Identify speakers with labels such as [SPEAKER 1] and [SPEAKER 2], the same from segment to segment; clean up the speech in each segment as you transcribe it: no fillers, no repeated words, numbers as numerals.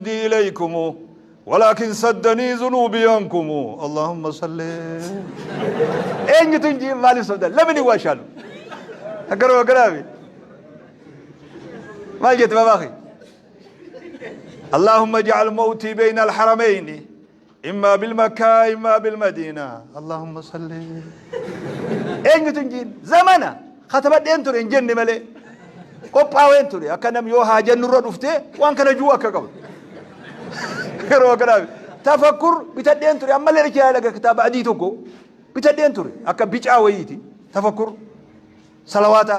[SPEAKER 1] عندي إليكم ولكن سدني ذنوبي عنكم. اللهم صل. Eenyutu hin jiin maaliif sobdan? Lamni waa shaalu. Akkanuma akkanaami. Maal jette babaaki? اللهم اجعل موتي بين الحرمين إما بالمكة إما بالمدينة. اللهم صل. Eenyutu hin jiin? Zamana katabadheen ture hin jenne malee qophaa'een ture akka nam yoo haajan nurra dhufte waan kana juu akka qabu. Yeroo kanaaf tafakkur bitadheen ture, ammallee richa yaala kitaaba adii tokko bitadheen ture, akka bicaa wayiiti, tafakkur salawaata.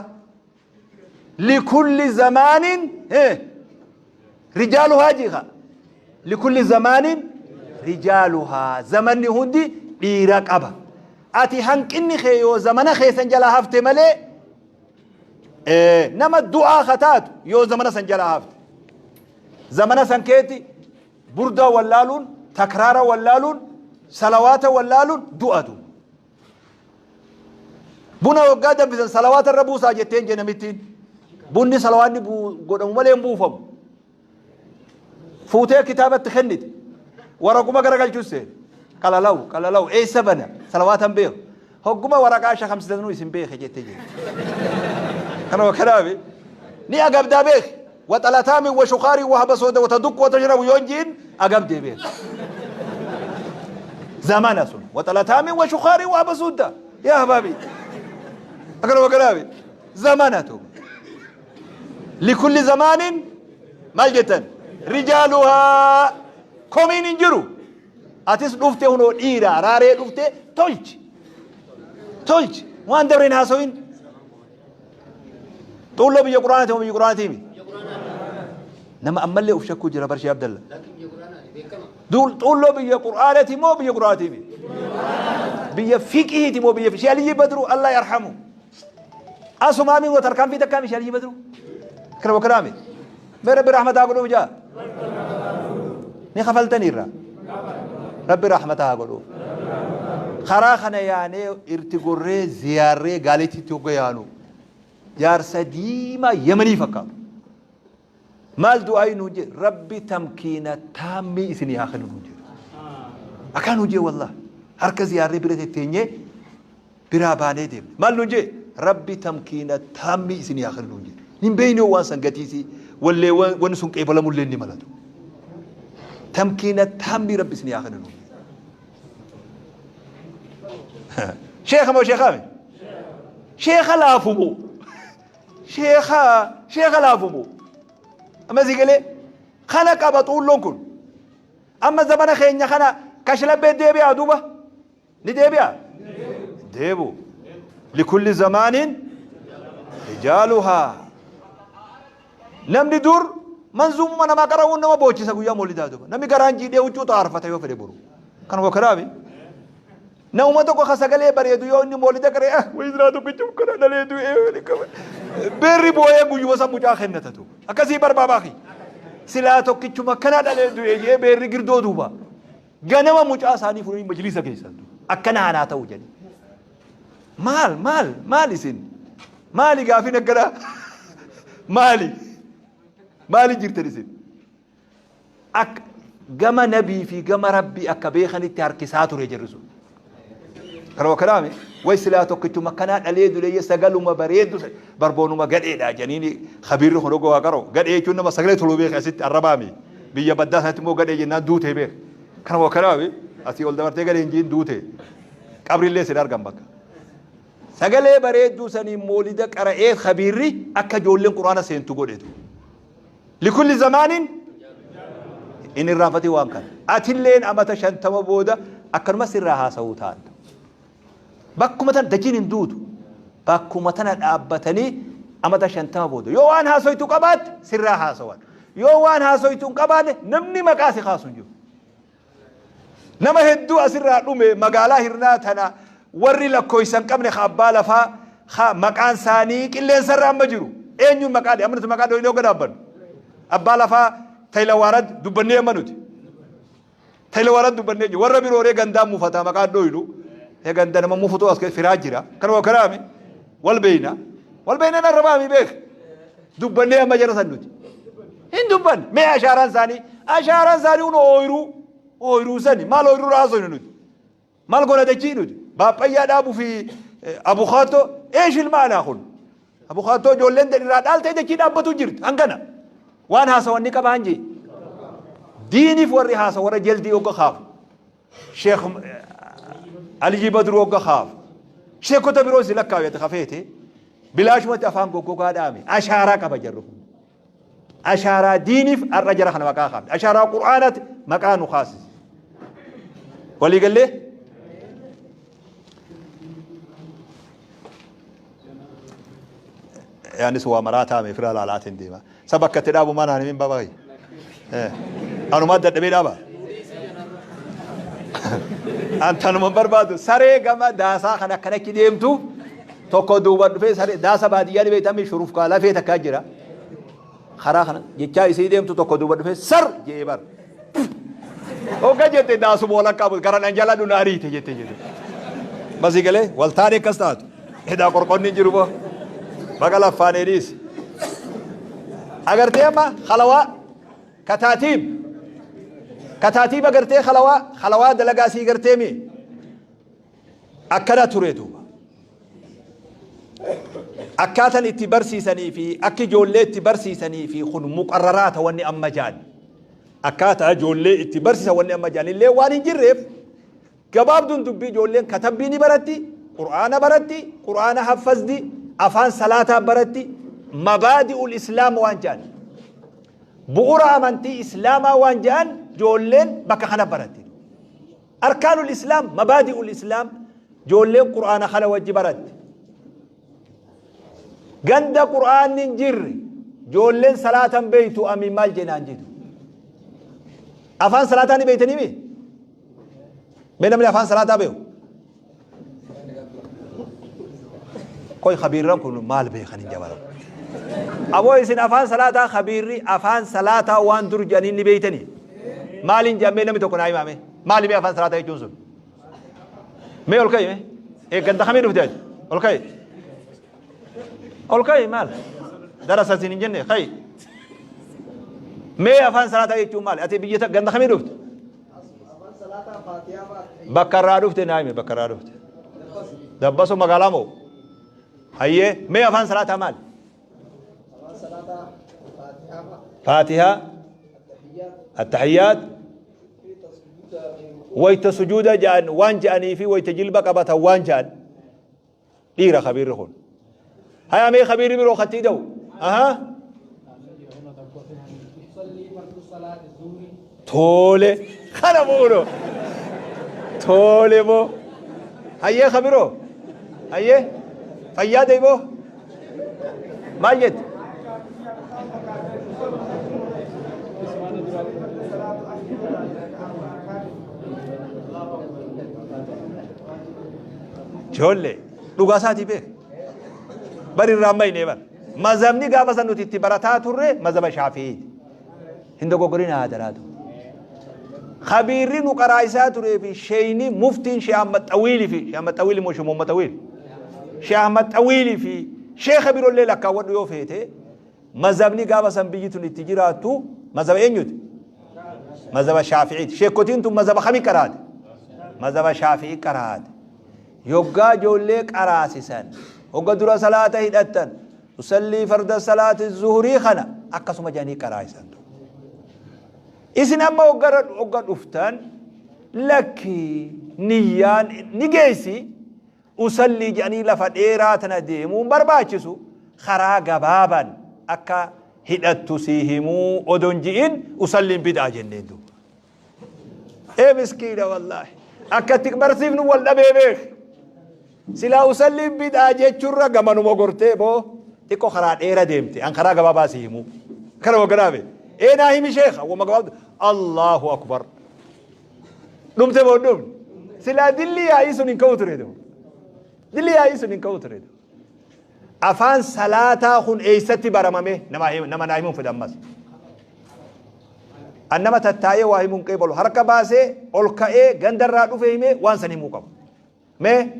[SPEAKER 1] Likulli zamaanin rijaaluhaa jiika, likulli zamaanin rijaaluhaa, zamanni hundi dhiira qaba. Ati hanqinni kee yoo zamana keessan jalaa hafte malee, nama du'aa kataatu yoo zamana san jalaa hafte, zamana san keetti burdaa wallaaluun, takraara wallaaluun, salawaata wallaaluun du'atu. Buna waggaa danfisan salawaata irra buusaa jetteen jee namittiin. Bunni salawaanni godhamu malee hin buufamu. Fuutee kitaabatti kennite. Waraquma garagalchuu seene. Qalalaw qalalaw, eessa bana, salawaatan beeku. Hogguma waraqaa shakamsitanuu isin beeke jettee jirti. Kanuma kanaafi ni agabdaa beeki. Waxalataamin wa shukaarii wa habasooda wa tadukku wa tashrabu yoon jiin agabdee beeki. Zamana sun waxalataamin wa shukaarii wa habasooda yaa habaabi. Akkanuma kanaafi zamana tu. Likulli zamaanin maal jettan, rijaaluhaa, komiin hin jiru. Atis dhufte hunoo dhiira raaree dhufte, tolchi. Tolchi waan dabreen haasawin. Xuulloo biyya quraanaati moo biyya quraanaati miti? Nama ammallee uf shakkuu jira barshee Abdalla. Xuulloo biyya quraanaati moo biyya quraanaati miti? Biyya fiqihiiti moo biyya Shee Aliyyi Badru Allah yarhamu. Asumaa min tarkaanfii takkaa Shee Aliyyi Badru. Kana bakka miti. Mee Rabbi rahmataa godhuuf jaa. Ni kafaltaniirra. Rabbi rahmataa haa godhuuf. Karaa kana yaanee irti gorree ziyaarree gaaleetitti hogga yaanu, jaarsa diimaa Yemanii fakkaatu. Maal du'aayi nuun jedhe? Rabbi tamkiina taammii isinii haa kennu nuun jedhe. Akkaan nuun jedhe, wallah. Harka ziyaarree bira tetteenyee biraa baanee deemne. Maal nuun jedhe? Rabbi tamkiina taammii isinii haa kennu nuun jedhe. Hin beekne waan san gatiisii wallee wanni sun qeebalamullee ni malatu. Tamkiina taammii Rabbi isinii haa kennu nuun jedhe. Sheekha moo sheekhaa mi? Sheekha laafu moo? Sheekha sheekha laafu moo? Amma si galee kana qaba xuulloon kun. Amma zamana keenya kana kashlabbee deebi'aa duuba. Ni deebi'a? Deebu. Likulli zamaanin rijaaluhaa. Namni dur manzuumuma namaa qara'uun nama boochisa guyyaa moolidaa duuba. Namni garaan jiidhee huccuu xaarfata yoo fedhe boru. Kan wakaraami. Namuma tokko ka sagalee bareedu yoo inni moolida qara'e, ah wayiziraa tokkicha kana dhalee du'ee, beerri booyee guyyuma san mucaa kennata duuba. Akkasii barbaabaa kiyya. Silaa tokkichuma kana dhalee du'e jee beerri girdoo duuba. Ganama mucaa isaanii fuudhanii majlisa keessan akkana aanaa ta'u jedhe. Maal maal maal isin? Maali gaafiin akkanaa? Maali? Maali jirtan isin? Akka gama nabii fi gama rabbii akka beekanitti harkisaa ture jirri sun. Kanuma kanaami way silaa tokkichuma akkanaa dhalee duleeyya sagaluma bareeddu barboonuma gadheedha janiini. Kabiirri kun ogoo qaroo gadhee jechuun nama sagalee toluu beeke asitti arrabaami, biyya baddaa sanatti immoo gadhee jennaan duutee beeke. Kanuma kanaami asii ol dabartee gadhee hin jiin duute, qabrillee sin argan. Bakka sagalee bareedduu saniin moolida qara'ee kabiirri akka ijoolleen quraana seentu godhetu. Likulli zamaanin hin irraanfatin waan kana. Atilleen amata 50 booda akkanuma sirraa haasa'uu ta'an. Bakkuma tana dachiin hin duutu. Bakkuma tana dhaabbatanii amata 50 booda yoo waan haasoytu qabaatte sirraa haasawan. Yoo waan haasoytu hin qabaanne namni maqaa si kaasu hin jiru. Nama hedduu asirraa dhume, magaalaa Hirnaa tana warri lakkoofsa hin qabne, ka abbaa lafaa, ka maqaan isaanii qilleensarra amma jiru. Eenyuun maqaa amma nuti maqaa dhoofnee hogga dhaabbannu? Abbaa lafaa Tayilawaarad dubbannee amma nuti. Tayilawaarad dubbannee jiru. Warra birooree gandaa mufataa maqaa dhooynu. Ganda nama mufutuu as firaa jira. Kanuma kanaami wal beeyna. Wal beeyna narra baami beek. Dubbannee amma jara san nuti. Hin dubbanne. Mee ashaaraan isaanii? Ashaaraan isaanii kun ooyiruu. Ooyiruu sani. Maal ooyiruu irraa haasofne nuti? Maal goona dachii nuti? Baapayyaa dhaabuu fi abukaattoo. Eesh ilmaanaa kun? Abukaattoo ijoolleen irraa dhaaltee dachii dhaabbatu jirti. Hangana. Waan haasawan ni qabaan jee. Diiniif warri haasa warra jaldii hogga kaafu. Sheekh Aliyyi Badruu hogga kaafu. Sheekota biroo si lakkaawete kafeete. Bilaashumatti afaan goggogaa dhaame. Ashaaraa qaba jarri kun. Ashaaraa diiniif har'a jara kana maqaa kaafne. Ashaaraa Qur'aanaatti maqaa nu kaasise. Walii gallee? Yaanis waa maraa taa'ame firaa laalaatiin deema. Saba akka itti dhaabu maan himin baaba kiyya. Anumaa dadhabee dhaaba. An tanuma barbaadu saree gama daasaa kan akkanatti deemtu tokko duuba dhufee saree daasa baadiyyaa ni beektamii shurufkaa lafee takkaa jira. Karaa kana jechaa isii deemtu tokko duuba dhufee sar jedhee bara. Hogga jette daasuma walakkaa buute gara nan jala dhuna ariite jette jette. Basii galee waltaanee akkas taatu. Edaa qorqonni hin jiru boo. Baga laffaanee dhiisi. Agartee amma halawaa kataatiib kataatiib agartee halawaa halawaa dalagaa sii gartee mi akkana ture duuba. Akkaatan itti barsiisanii fi akki ijoollee itti barsiisanii fi kun muqarraraata wanni amma jaan. Akkaataa ijoollee itti barsiisan wanni amma jaan illee waan hin jirreef gabaabduun dubbii ijoolleen katabbii ni baratti, qur'aana baratti, qur'aana haffazdi, afaan salaataa baratti, mabaadi'ul islaam waan jaan. Bu'ura amantii islaamaa waan jaan ijoolleen bakka kana baratti. Arkaanul Islaam, mabaadi'ul Islaam ijoolleen Qur'aana kana wajji baratte. Ganda Qur'aanni hin jirre ijoolleen salaatan beeytu amiin maal jenaan jedhu. Afaan salaataa ni beeytanii mi? Mee namni afaan salaataa beeku? Qoy khabiirran kun maal beekan hin jabara. Aboo isin afaan salaataa khabiirri afaan salaataa waan dur jedhanii ni beeytanii? Maaliin jedhamee namni tokko naa himaame? Maali mee afaan salaataa jechuun sun? Mee ol ka'i mee? Ee ganda kamii dhufte ati? Ol ka'i. Ol ka'i maal? Darasa isin hin jenne ka'i. Mee afaan salaataa jechuun maali? Ati biyya ganda kamii dhufte? Bakka irraa dhufte naa himi bakka irraa dhufte. Dabbaso magaalaa moo? Hayyee mee afaan salaataa maali? Faatihaa, Attahiyyaat, wayta sujuuda ja'an waan ja'anii fi wayta jilba qabatan waan ja'an. Dhiira kabiirri kun. Haya mee kabiirri biroo kattii da'u. Aha. Tole. Kana bu'uuro. Tole boo. Hayyee kabiroo. Hayyee. Fayyaa ta'e boo. Maal jette? Ijoollee dhugaa isaatii beek. Bari irraa maynee bar. Mazhabni gaafa san nuti itti barataa turre mazhaba shaafi'iiti. Hin dogoggorin haa daraatu. Khabiirri nu qaraa isaa turee fi sheeyni muftiin Sheekh Ahmad Xawiili fi Sheekh Ahmad Xawiili moo Sheekh Muhammad Xawiili? Sheekh Ahmad Xawiili fi sheekha birollee lakkaawwadhu yoo feete mazhabni gaafa san biyyi tun itti jiraattu mazhaba eenyuti? Mazhaba Shaafi'iiti. Sheekkotiin tun mazhaba kami qaraate? Mazhaba Shaafi'ii qaraate. Yoggaa ijoollee qaraasisan, hogga dura salaata hidhattan, usallii farda salaati zuhurii kana akkasuma jedhanii qaraasisan. Isin amma hogga dhuftan lakki niyyaan ni geessi usallii jedhanii lafa dheeraa tana deemuun barbaachisu karaa gabaaban akka hidhattu sii himuu odon ji'in usalliin bid'aa jenneen duuba. Ee miskiina wallaahi. Akka itti barsiifnu wal dhabee beek. Silaa usalliin bid'aa jechuurra gamanuma gortee boo xiqqoo karaa dheera deemte an karaa gabaabaa si himuu. Kana waganaame. Ee naa himi sheekha wama gabaabdu. Allahu akbar. Dhumte moo hin dhumne? Silaa dilli yaa'ii sun hin ka'u ture duuba. Dilli yaa'ii sun hin ka'u ture duuba. Afaan salaataa kun eessatti baramame nama naa himuun fedha ammas. An nama tattaa'ee waa himuun qeebalu harka baasee ol ka'ee gandarraa dhufe himee waan san himuu qabu. Mee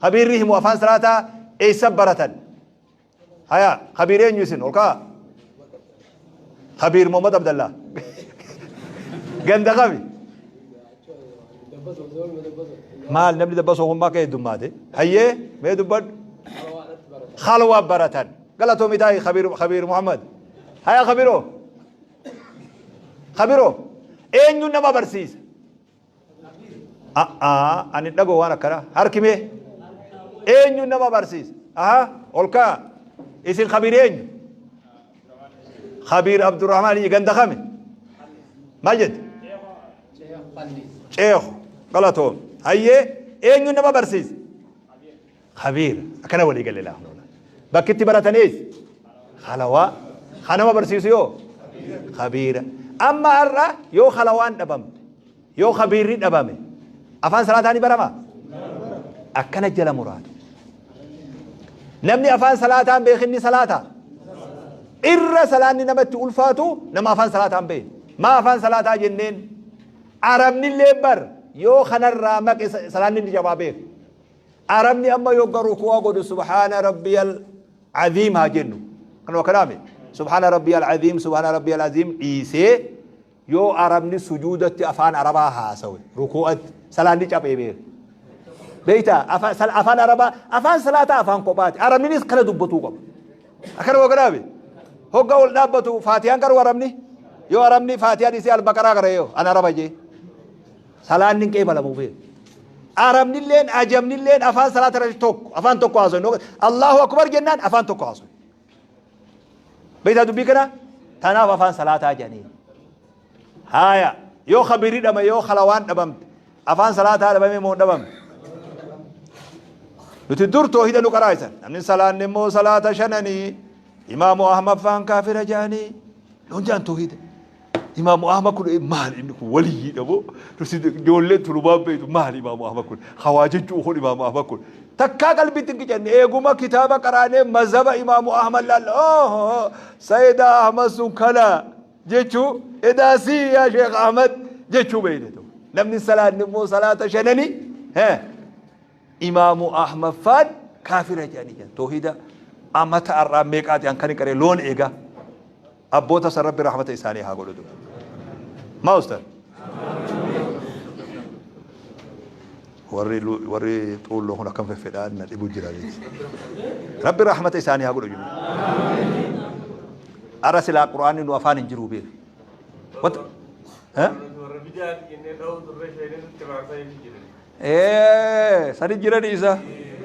[SPEAKER 1] kabiirri himu afaan salaataa eessa baratan? Haya kabiir eenyu isin ol ka'a. Khabiir Muhammad Abdallah. Ganda kami? Maal namni dabbasoo kun bakka heddummaate? Hayyee mee dubbadhu. Khalwaa baratan. Galatoomi taa'i Khabiir Khabiir Muhammad. Haya Khabiroo. Khabiroo. Eenyu nama barsiisa? A'aa ani dhagoo waan akkanaa. Harki mee? Eenyu nama barsiisa? Aha ol ka'a. Isin Khabiir eenyu? Khabiir Abdurrahmaan ganda kami? Maal jette? Ceeku. Galatoom. Hayyee eenyu nama barsiisa? Khabiir. Akkana walii galle laa. Bakki itti baratanis halawaa. Kan nama barsiisu yoo? Khabiira. Amma har'a yoo halawaan dhabamte, yoo khabiirri dhabame, afaan salaataa ni barama? Akkana jala muraatu. Namni afaan salaataa hin beekin ni salaataa? Irra salaanni namatti ulfaatu nama afaan salaataa hin beekne. Maa afaan salaataa jenneen? Arabnillee bar yoo kanarraa maqe salaanni ni jabaa beeka. Arabni amma yogga ruku'a godhu subhaana rabbiyal aziim haa jennu. Kanuma kanaami. Subhaana rabbiyal aziim subhaana rabbiyal aziim dhiisee yoo arabni sujuudatti afaan arabaa haasawe ruku'atti salaanni caphee beeka. Beektaa afaan arabaa afaan salaataa afaan kophaati. Arabninis kana dubbatuu qaba. Akkanuma kanaami. Hogga ol dhaabbatu faatiyaan garuu arabni yoo arabni faatiyaa dhiisee albaqaraa gara yoo an araba jee. Salaanni hin qeebalamu beeku. Arabnilleen ajamnilleen afaan salaata irratti tokko afaan tokko haasofne. Allahu akbar jennaan afaan tokko haasofne. Beektaa dubbii kana? Tanaaf afaan salaataa jedhanii. Haaya yoo khabiirri dhama yoo halawaan dhabamte afaan salaataa dhabame moo hin dhabamne? Nuti dur toohida nu qaraa'isan. Namni salaanne immoo salaata shananii Imaamu Ahmad faan kaafira jedhanii nuun jedhan toohida. Imaamu Ahmad kun maali inni kun waliyyiidha moo nuti ijoolleen tulumaan beektu maali Imaamu Ahmad kun hawaa jechuu kun Imaamu Ahmad kun takkaa qalbiitti hin qicanne eeguma kitaaba qaraanee mazhaba Imaamu Ahmad laalla oh Sayyida Ahmad sun kana jechuu edaasii yaa Sheekh Ahmad jechuu beekne namni salaanni immoo salaata shanani Imaamu Ahmad faan kaafira jedhanii jiran. Toohida amata har'aa meeqaati an kan hin qaree loon eegaa. Abboota san Rabbi rahmata isaanii haa godhutu. Maa ustaz? Warri warri xuulloo kun akkam feffedhaan na dhibu jira. Rabbi rahmata isaanii haa godhu jennu. Arra silaa Qur'aanni nu afaan hin jiru beeku. What? Eh?
[SPEAKER 2] Warra bidaati jennee dha'uu turre sheenee nutti faarsaa hin jiran.
[SPEAKER 1] Ee, sani jira dhiisa.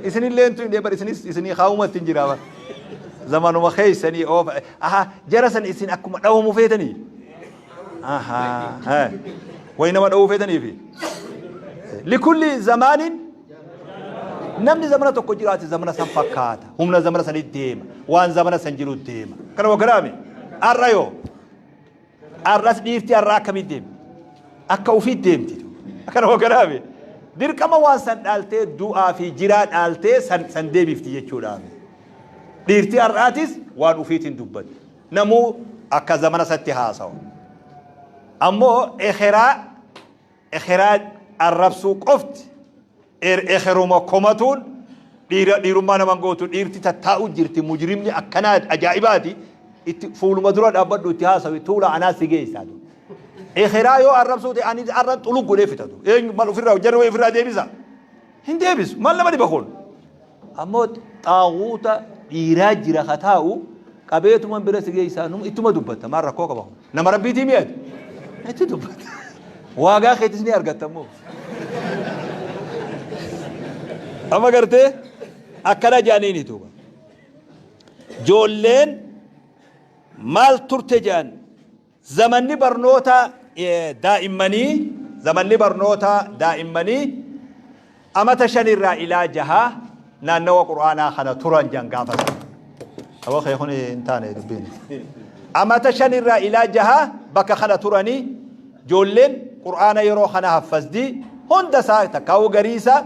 [SPEAKER 1] Isinillee tun bar isinis isinii kaa'umatti hin jira bar. Zamanuma keessanii oofa. Aha, jara san isin akkuma dhawamu feetanii. Aha, eh. Wayi nama dhawuu feetaniifi. Likulli zamaanin namni zamana tokko jiraate zamana san fakkaata. Humna zamana sanii deema. Waan zamana san jiru deema. Kana waggaraami. Har'a yoo. Har'as dhiirti har'aa akkamitti deemti? Akka ofiitti deemti. Akkana hogganaame. Dirqama waan san dhaaltee du'aa fi jiraa dhaaltee san san deebifti jechuudhaaf. Dhiirti har'aatis waan ofiitiin dubbatti. Namuu akka zamana isatti haasawa. Ammoo ekeraa Ekeraa arrabsuu qofti ekeruma komatuun dhiira dhiirummaa naman gootu dhiirti tattaa'u jirti mujrimni akkanaa ajaa'ibaati itti fuuluma dura dhaabbadhu itti haasawi tuula anaa si geessaa ekeraa yoo arrabsuu ta'e ani arran xulug godhee fitatu eenyu mal ofirraa jarri wayii ofirraa deebisa hin deebisu maal nama dhiba kun Ammoo xaaguuta dhiiraa jira ka taa'u qabeetuman bira si geessaa numa ittuma dubbatta maal rakkoo qaba kun nama rabbiitii mi'ati itti dubbatta waagaa keetis ni argatta immoo amma gartee akkana jedhaniini duuba joolleen maal turte jedhan Zamanni barnoota daa'immanii Zamanni barnoota daa'immanii amata 5 irraa ilaa jahaa naannawa Qur'aanaa kana turan jedhan gaafa san. Aboo kee kun hin taane dubbiin. Amata 5 irraa ilaa jahaa bakka kana turanii ijoolleen Qur'aana yeroo kana haffazdi hunda isaa takkaa'uu garii isaa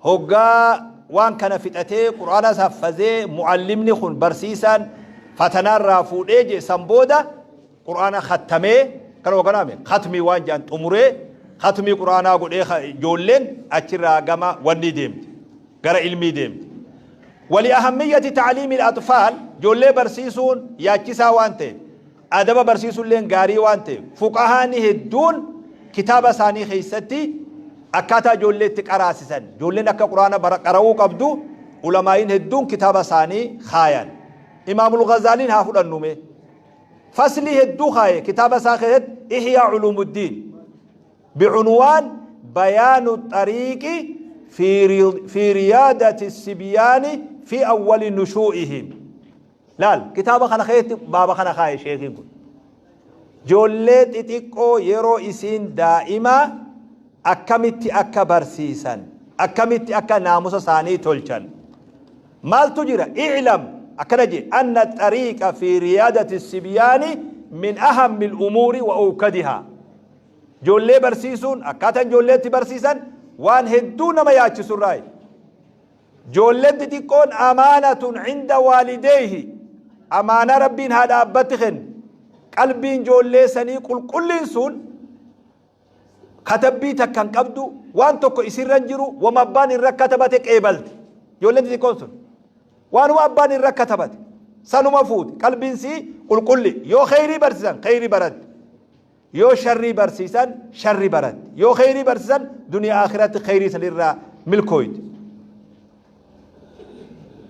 [SPEAKER 1] Hoggaa waan kana fixatee Qur'aanas haffazee mu'allimni kun barsiisaan fatanaa irraa fuudhee je san booda Qur'aana khattamee kana hogganaame khatmii waan jedhan xumuree khatmii Qur'aanaa godhee ijoolleen achirraa gama wannii deemti gara ilmii deemti. Wali ahammiyyati ta'liimil atfaal ijoollee barsiisuun yaachisaa waan ta'eef Adaba barsiisuulleen gaarii waan ta'eef fuqahaani hedduun kitaaba isaanii keessatti akkaataa ijoollee itti qaraasisan, ijoolleen akka Qur'aana qara'uu qabdu ulamaa'iin hedduun kitaaba isaanii kaayan. Imaamul Ghazaaliin haa fudhannu mee. Faslii hedduu kaaye kitaaba isaa keessatti Ihyaa Culuumuddiin bi'unwaan bayaanu xariiqi fi riyaadati sibyaani fi awwali nushuu'ihim. Laal kitaaba kana keessatti baaba kana kaaye sheekiin kun. Joollee xixiqqoo yeroo isiin daa'imaa akkamitti akka barsiisan, akkamitti akka naamusa isaanii tolchan. Maaltu jira? I'lam akkana jee anna xariiqa fi riyaadati sibyaani min ahammi umuuri wa awkadihaa. Joollee barsiisuun akkaataan joollee itti barsiisan waan hedduu nama yaachisurraayi. Joolleen xixiqqoon amaanatun cinda waalideyhi, amaanaa Rabbiin haadha abbatti kenne. Qalbiin joollee sanii qulqulliin sun katabbii takka hin qabdu, waan tokko isirra hin jiru, wama abbaan irra katabate qeebalti. Joolleen xixiqqoon sun waanuma abbaan irra katabate sanuma fuuti. Qalbiin sii qulqulli. Yoo kheyrii barsiisan kheyrii baratti. Yoo sharrii barsiisan sharri baratti. Yoo kheyrii barsiisan duniyaa akhiratti kheyrii san irraa milkooyti.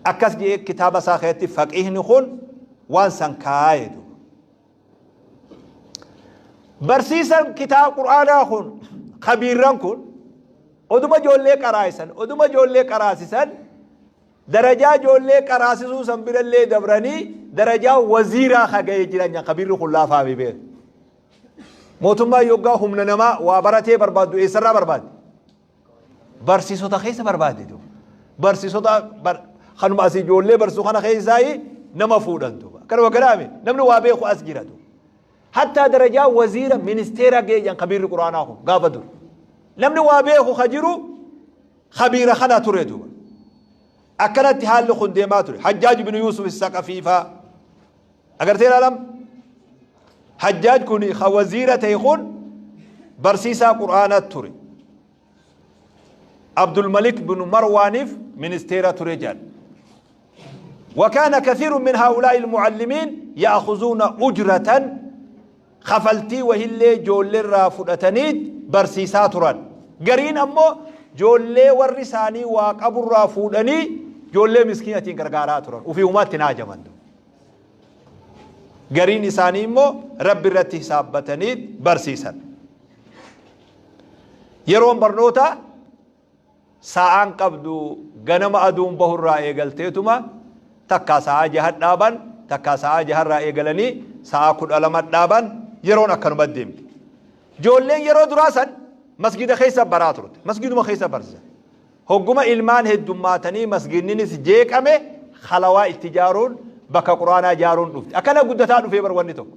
[SPEAKER 1] Akkas jedhee kitaaba isaa keessatti faqiihni kun waan san kaaye duuba. Barsiisan kitaaba Qur'aanaa kun kabiirran kun oduma ijoollee qaraa'isan oduma ijoollee qaraasisan Darajaa ijoollee qaraasisuu san birallee dabranii darajaa waziiraa ka ga'ee jiran kabiirri kun laafaami beeku. Mootummaan yoggaa humna namaa waa baratee barbaaddu eessarraa barbaaddi? Barsiisota keessa barbaaddi. Barsiisota kanuma asii ijoollee barsiisu kana keessaa nama fuudhan duuba. Kanuma garaami namni waa beeku as jira duuba. Hattaa darajaa waziira ministeera ga'ee jiran kabiirri quraanaa kun gaafa dur. Namni waa beeku ka jiru Khabiira kana ture duuba. Akkanatti haalli kun deemaa ture. Hajjaaj bin Yuusuf Saqafii faa. Agartee ilaalam? Hajjaaj kun ka waziira ta'e kun barsiisaa Qur'aanaa ture. Abdulmalik bin Marwaaniif ministeera ture jedhan. وكان كثير من هؤلاء المعلمين يأخذون أجرة kafaltii wahillee joollerraa fudhataniit barsiisaa turan. Gariin ammoo joollee warri isaanii waa qaburraa fuudhanii joollee miskiinatiin gargaaraa turan. Ufii umaatti hin haajaman. Gariin isaanii immoo Rabbi irratti hisaabbataniit barsiisan. Yeroon barnootaa Saa'aan qabdu ganama aduun bahurraa eegalteetuma takkaa saa'aa jaha dhaaban, takkaa saa'aa jaharraa eegalanii saa'aa 12 dhaaban yeroon akkanuma deemti. Joolleen yeroo duraa san masgida keessa baraa turte. Masgiduma keessa barsiisan. Hogguma ilmaan heddummaatanii masgidninis jeeqame halawaa itti ijaaruun bakka quraanaa ijaaruun dhufte. Akkana guddataa dhufee bar wanni tokko.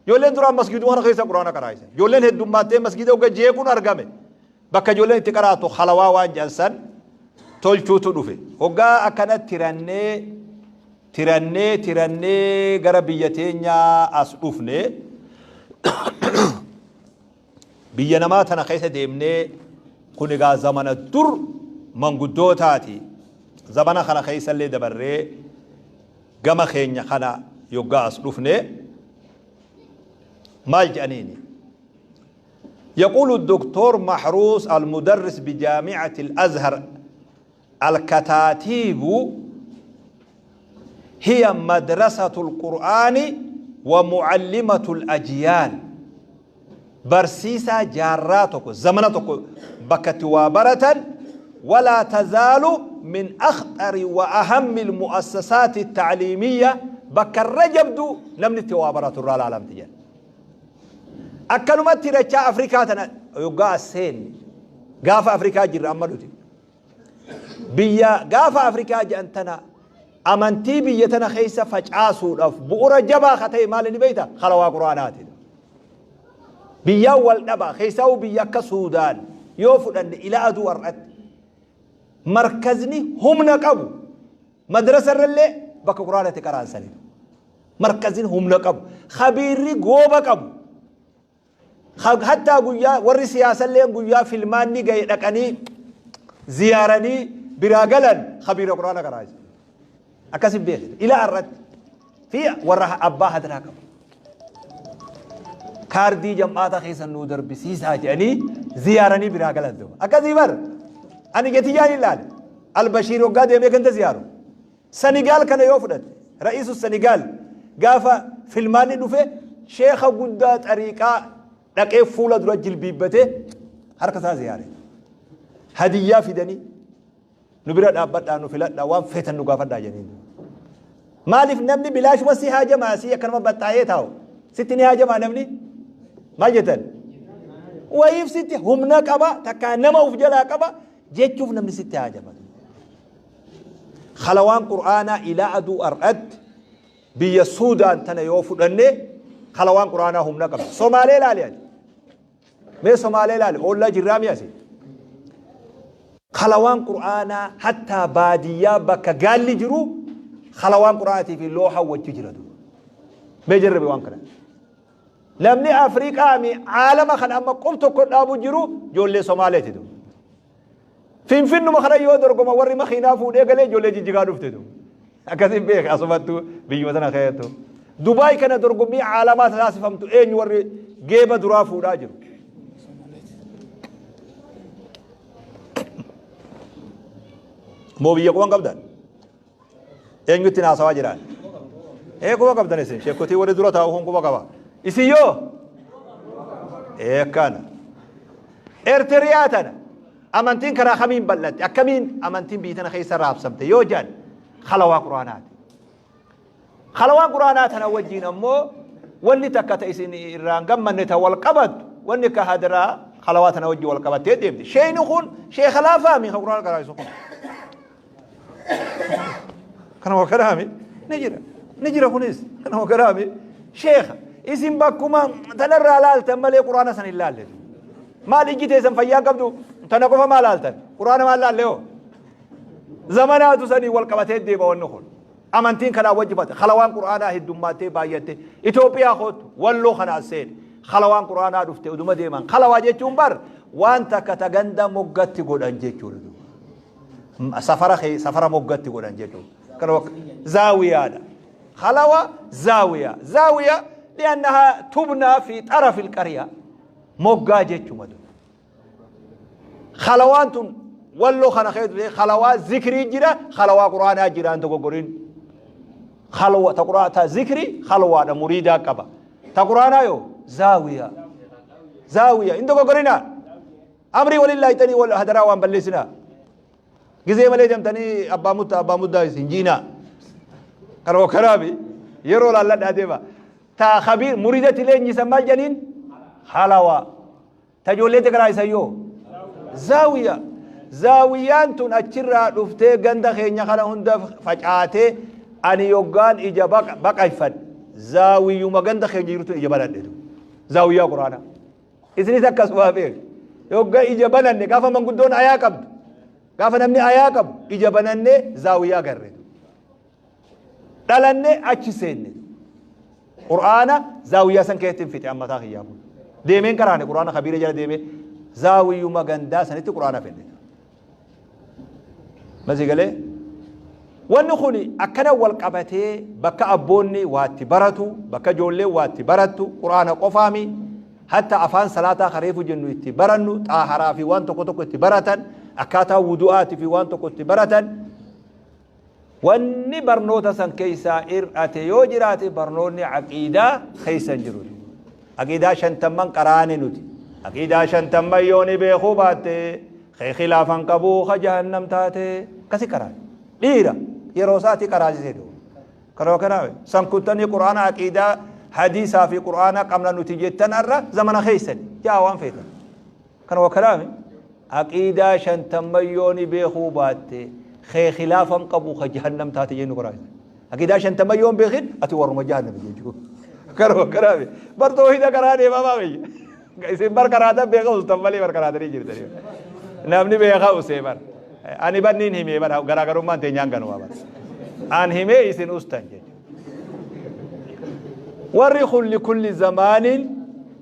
[SPEAKER 1] Ijoolleen duraan masgiduma kana keessa quraana qaraa'isan. Ijoolleen heddummaattee masgida hogga jeequun argame. Bakka ijoolleen itti qaraatu halawaa waan jedhan san tolchuutu dhufe. Hoggaa akkana tirannee tirannee tirannee gara biyya teenyaa as dhufne biyya namaa tana keessa deemnee kun egaa zamana dur manguddootaati. Zamana kana keessallee dabarree gama keenya kana yoggaa as dhufne maal jedhaniini? يقول الدكتور محروس المدرس بجامعة الأزهر الكتاتيب هي مدرسة القرآن ومعلمة الأجيال برسيسا جاراتك زمنتك بكت وابرة ولا تزال من أخطر وأهم المؤسسات التعليمية بك الرجب دو نمني وابرة العالم تجان Akkanumatti dachaa Afrikaa tana yoggaa as seenne gaafa Afrikaa jirra amma nuti. Biyya gaafa Afrikaa jedhan tana amantii biyya tana keessa facaasuudhaaf bu'ura jabaa ka ta'e maal inni beekta? Halawaa Quraanaati. Biyyaan wal dhaba keessaa'uu biyya akka Suudaan yoo fudhanne ila aduu har'atti markazni humna qabu madrasa irrallee bakka Quraana itti qara'an sanidha. Markazin humna qabu. Khabiirri gooba qabu. Hattaa guyyaa warri siyaasalleen guyyaa filmaanni gahe dhaqanii ziyaaranii biraa galan khabiira Quraana qaraa isa. Akkasin beekte. Ilaa har'atti. Fi warra abbaa hadraa qabu. Kaardii jam'aata keessan nuu darbisiisaa jedhanii ziyaaranii biraa galan duuba. Akkasii bar ani getiyyaan ilaale. Albashiir hoggaa deemee ganda ziyaaru. Sanigaal kana yoo fudhatte ra'iisu Sanigaal gaafa filmaanni dhufe sheekha guddaa xariiqaa dhaqee fuula dura jilbiibbatee harka isaa ziyaare. Hadiyyaa fidanii nu bira dhaabbadhaa nu filadhaa waan feetan nu gaafadhaa jedhaniin. Maaliif namni bilaashuma si haajamaa si akkanuma baxxaa'ee taa'u sitti ni haajamaa namni maal jettan wayiif sitti humna qaba takkaa nama uf jalaa qaba jechuuf namni sitti haajama. Khalawaan Qur'aanaa ilaa aduu har'atti biyya Suudaan tana yoo fudhanne khalawaan Qur'aanaa humna qabdi. Somaalee ilaali ati. Mee Somaalee ilaali oollaa jirraa mi asi. Khalawaan Qur'aanaa hattaa baadiyyaa bakka gaalli jiru khalawaan Qur'aanaatii fi looha wajji jira duuba. Mee jarrabe waan kana. Namni Afrikaa mi aalama kana amma qub tokko dhaabu jiru ijoollee Somaaleeti duuba. Finfinnuma kana yoo dorgoma warri makiinaa fuudhee galee ijoollee jijjigaa dhufte tu. Akkasiin beeka asumattu biyyuma tana keessattu. Dubaay kana dorgommii caalamaa taasifamtu eenyu warri geeba duraa fuudhaa jiru. Moo biyya quban qabdan? Eenyutti haasawaa jiraan? Ee quba qabdan isin sheekotii warri dura taa'u kun quba qaba. Isin yoo? Ee akkana. Ertiriyaa tana amantiin karaa kamiin bal'atte akkamiin amantiin biyya tana keessa raabsamte yoo jedhan halawaa quraanaati. Halawaan quraanaa tana wajjin ammoo wanni takka ta isin irraan gammanne ta wal qabattu wanni akka hadaraa halawaa tana wajjin wal qabattee deemti. Sheeyni kun sheeka laafaami kan quraana qaraa'isu kun. Kanuma kanaami ni jira. Ni jira kunis kanuma kanaami sheekha isin bakkuma tanarraa laaltan malee quraana san hin laalle. Maal ijji teessan fayyaa qabdu tana qofa maal laaltan quraana maal laalle hoo? Zamanaatu sanii wal qabatee deema wanni kun. Amantiin kanaa wajji bate halawaan quraanaa heddummaattee baay'atte Itoophiyaa kootu walloo kanaa seene halawaan quraanaa dhufte uduma deeman halawaa jechuun bar waan takka ta ganda moggatti godhan jechuudha. Safara kee safara moggatti godhan jechuudha. Kana wak zaawiyaadha. Khalawa zaawiyaa. Zaawiyaa li'annaha tubnaa fi xarafi alqariya. Moggaa jechuma duuba. Khalawaan tun walloo kana keessa khalawaa zikrii jira, khalawaa quraanaa jira hin dogoggorin. Khalwa ta quraanaa ta zikrii khalwaadha muriidaa qaba. Ta quraanaa yoo zaawiyaa. Zaawiyaa hin dogoggorinaa. Amrii waliin laayxanii wal hadaraa waan balleessinaa. Gizee malee deemtanii abbaa muttaa abbaa muddaa isin jiinaa. Kana wakkanaafi yeroo laalladhaa deema. Ta kabiir muridatti leenjisan maal jedhaniin? Halawaa. Ta ijoollee garaa isa yoo? Zaawiyaa. Zaawiyaan tun achirraa dhuftee ganda keenya kana hunda facaatee ani yoggaan ija baqayfadhe. Zaawiyuma ganda keenya jirtu ija banadhe. Zaawiyaa quraanaa. Isinis akkasuma beeku. Yogga ija bananne gaafa manguddoon ayaa qabdu gaafa namni ayaa qabu ija banannee zaawiyaa garre. Dhalanne achi seenne. Qur'aana zaawiyaa san keessatti hin fixe ammataa kiyyaa kun. Deemeen qaraane qur'aana kabiira jala deemee zaawiyuma gandaa sanitti qur'aana fedhe. Masii galee wanni kun akkana wal qabatee bakka abboonni waatti baratu bakka ijoolleen waatti barattu quraana qofaami hatta afaan salaataa kareefu jennu itti barannu xaaharaa fi waan tokko tokko itti baratan akkaataa wudu'aati fi waan tokko itti baratan Wanni barnoota san keessaa hir'ate yoo jiraate barnoonni aqiidaa keessa hin jiru. Aqiidaa shantamman qaraane nuti. Aqiidaa shantamman yoo ni beekuu baatte kee khilaafan qabuu ka jahannam taate akkasi qaraane. Dhiira yeroo isaati qaraasisee duuba. Kanuma kanaaf san kuttanii quraana aqiidaa hadiisaa fi quraana qabna nuti jettan har'a zamana keessani jaa waan feetan. Kanuma kanaaf Aqiidaa shantamman yoo ni beekuu baatte kee khilaafan qabu ka jahannam taate jennu qoraa. Aqiidaa shantamman yoo hin beekin ati warruma jahannami jechuudha. Kanuma kanaaf bar toohida karaa deemaa maa biyya. Isin bar karaatan beeka ustan malee bar karaatanii jirtanii. Namni beeka usee bar. Ani banniin himee bar garaagarummaan teenyaan ganuma bar. An himee isin ustan jechuudha. Warri kun likulli zamaanin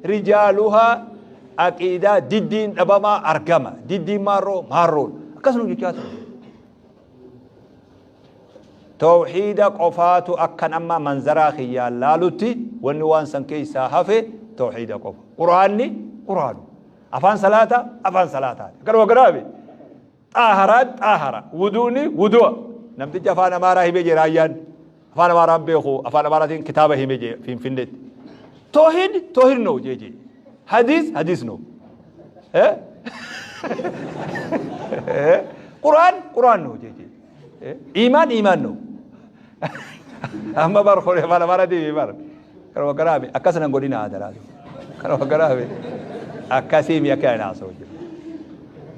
[SPEAKER 1] rijaaluhaa Aqiidaa diddiin dhabamaa argama. Diddiin maarroo maarroodha. Akkasuma jechaa ture. Tawhiida qofaatu akkan amma manzaraa kiyyaan laalutti wanni waan san keessaa hafe Tawhiida qofa. Qur'aanni Qur'aanu. Afaan salaata afaan salaataati. Akkanuma akkanaami. Xaaharaan xaahara. Wuduuni wudu'a. Namtichi afaan Amaaraa hime jee raayyaan. Afaan Amaaraan beeku afaan Amaaraatiin kitaaba hime jee Finfinneetti. Toohid toohid no jee jee. Hadiis hadiis no. Eh? Eh? Qur'aan Qur'aan no jee jee. Eh? Iimaan iimaan no. Amma bar kore afaan Amaaraatiin hime bar. Kanuma kanaami akkas nan godhina adaraa. Kanuma kanaami akkasii mi akka hin haasa'u jiru.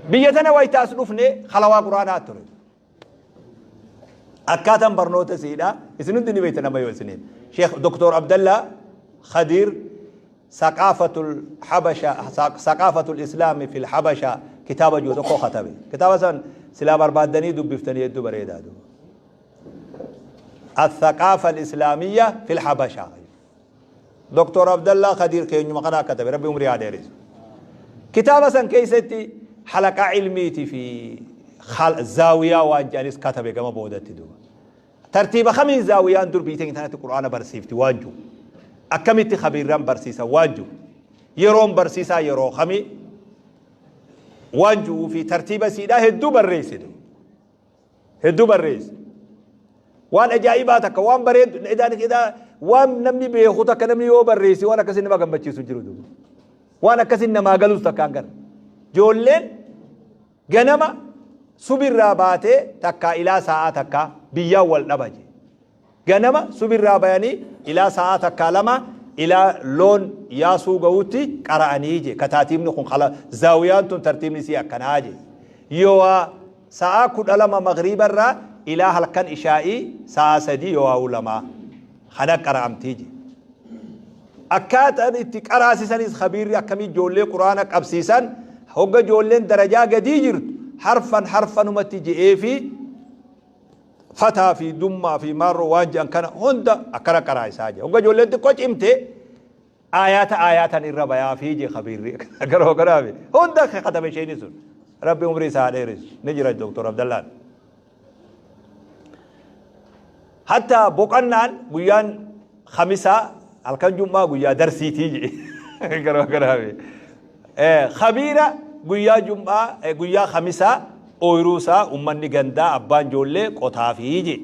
[SPEAKER 1] Biyya tana wayita as dhufne halawaa Qur'aanaa ture. Akkaataan barnoota siidha. Isin hundi ni beektan amma yoo isiniin. Sheekh Dr. Abdallaa Khadiir Saqaafatul Habasha Saqaafatul Islaami fil Habasha kitaaba jiru tokko katabe. Kitaaba san silaa barbaaddanii dubbiftanii hedduu bareedaa duuba. Athaqaafa Islaamiyya fil Habasha. Dr. Abdallaa Khadiir keenyuma kanaa katabe rabbi umrii haa dheeressu. Kitaaba san keessatti halaqaa ilmiitii fi zaawiyaa waan jedhanis katabe gama boodatti duuba. Tartiiba kamiin zaawiyaan dur biyya teenya tanatti Qur'aana barsiifti waan jiru. Akkamitti khabiirran barsiisan waan jiru. Yeroon barsiisaa yeroo kamii waan jiru fi tartiiba siidhaa hedduu barreesse duuba. Hedduu barreesse. Waan ajaa'ibaa takka waan bareeddu idaan idaa waan namni beeku takka namni yoo barreesse waan akkasii nama gammachiisu hin jiru duuba. Waan akkasii namaa galus takka hin gara. Ijoolleen ganama subirraa baatee takkaa ilaa sa'aa takkaa biyyaan wal dhaba jee. Ganama subirraa bayanii ilaa sa'aa takkaa lama ilaa loon yaasuu ga'utti qara'anii je. Ka taatiibni kun kala zaawiyaan tun tartiibni isii akkanaa je. Yowaa sa'aa 12 magriibarraa ilaa halkan ishaa'ii sa'aa 3 yowaa'uu lamaa kana qara'amtii je. Akkaataan itti qaraasisanis khabiirri akkamii ijoollee quraana qabsiisan hogga ijoolleen darajaa gadii jirtu harfan harfanumatti je'eefii fataa fi dummaa fi maarroo waan jedhan kana hunda akkana qaraa isaa jedhe. Hogga ijoolleen xiqqoo cimte aayaata aayaatan irra bayaa fi je kabiirri garoo kanaafi hunda katame isheen sun. Rabbi umrii isaa haa dheeressu. Ni jira Doktor Abdallaan. Hatta boqannaan guyyaan khamisaa halkan jum'aa guyyaa darsiitii jedhe. Garoo kanaafi. Khabiira guyyaa jum'aa guyyaa khamisaa ooyruu isaa ummanni gandaa abbaan ijoollee qotaafii jedhe.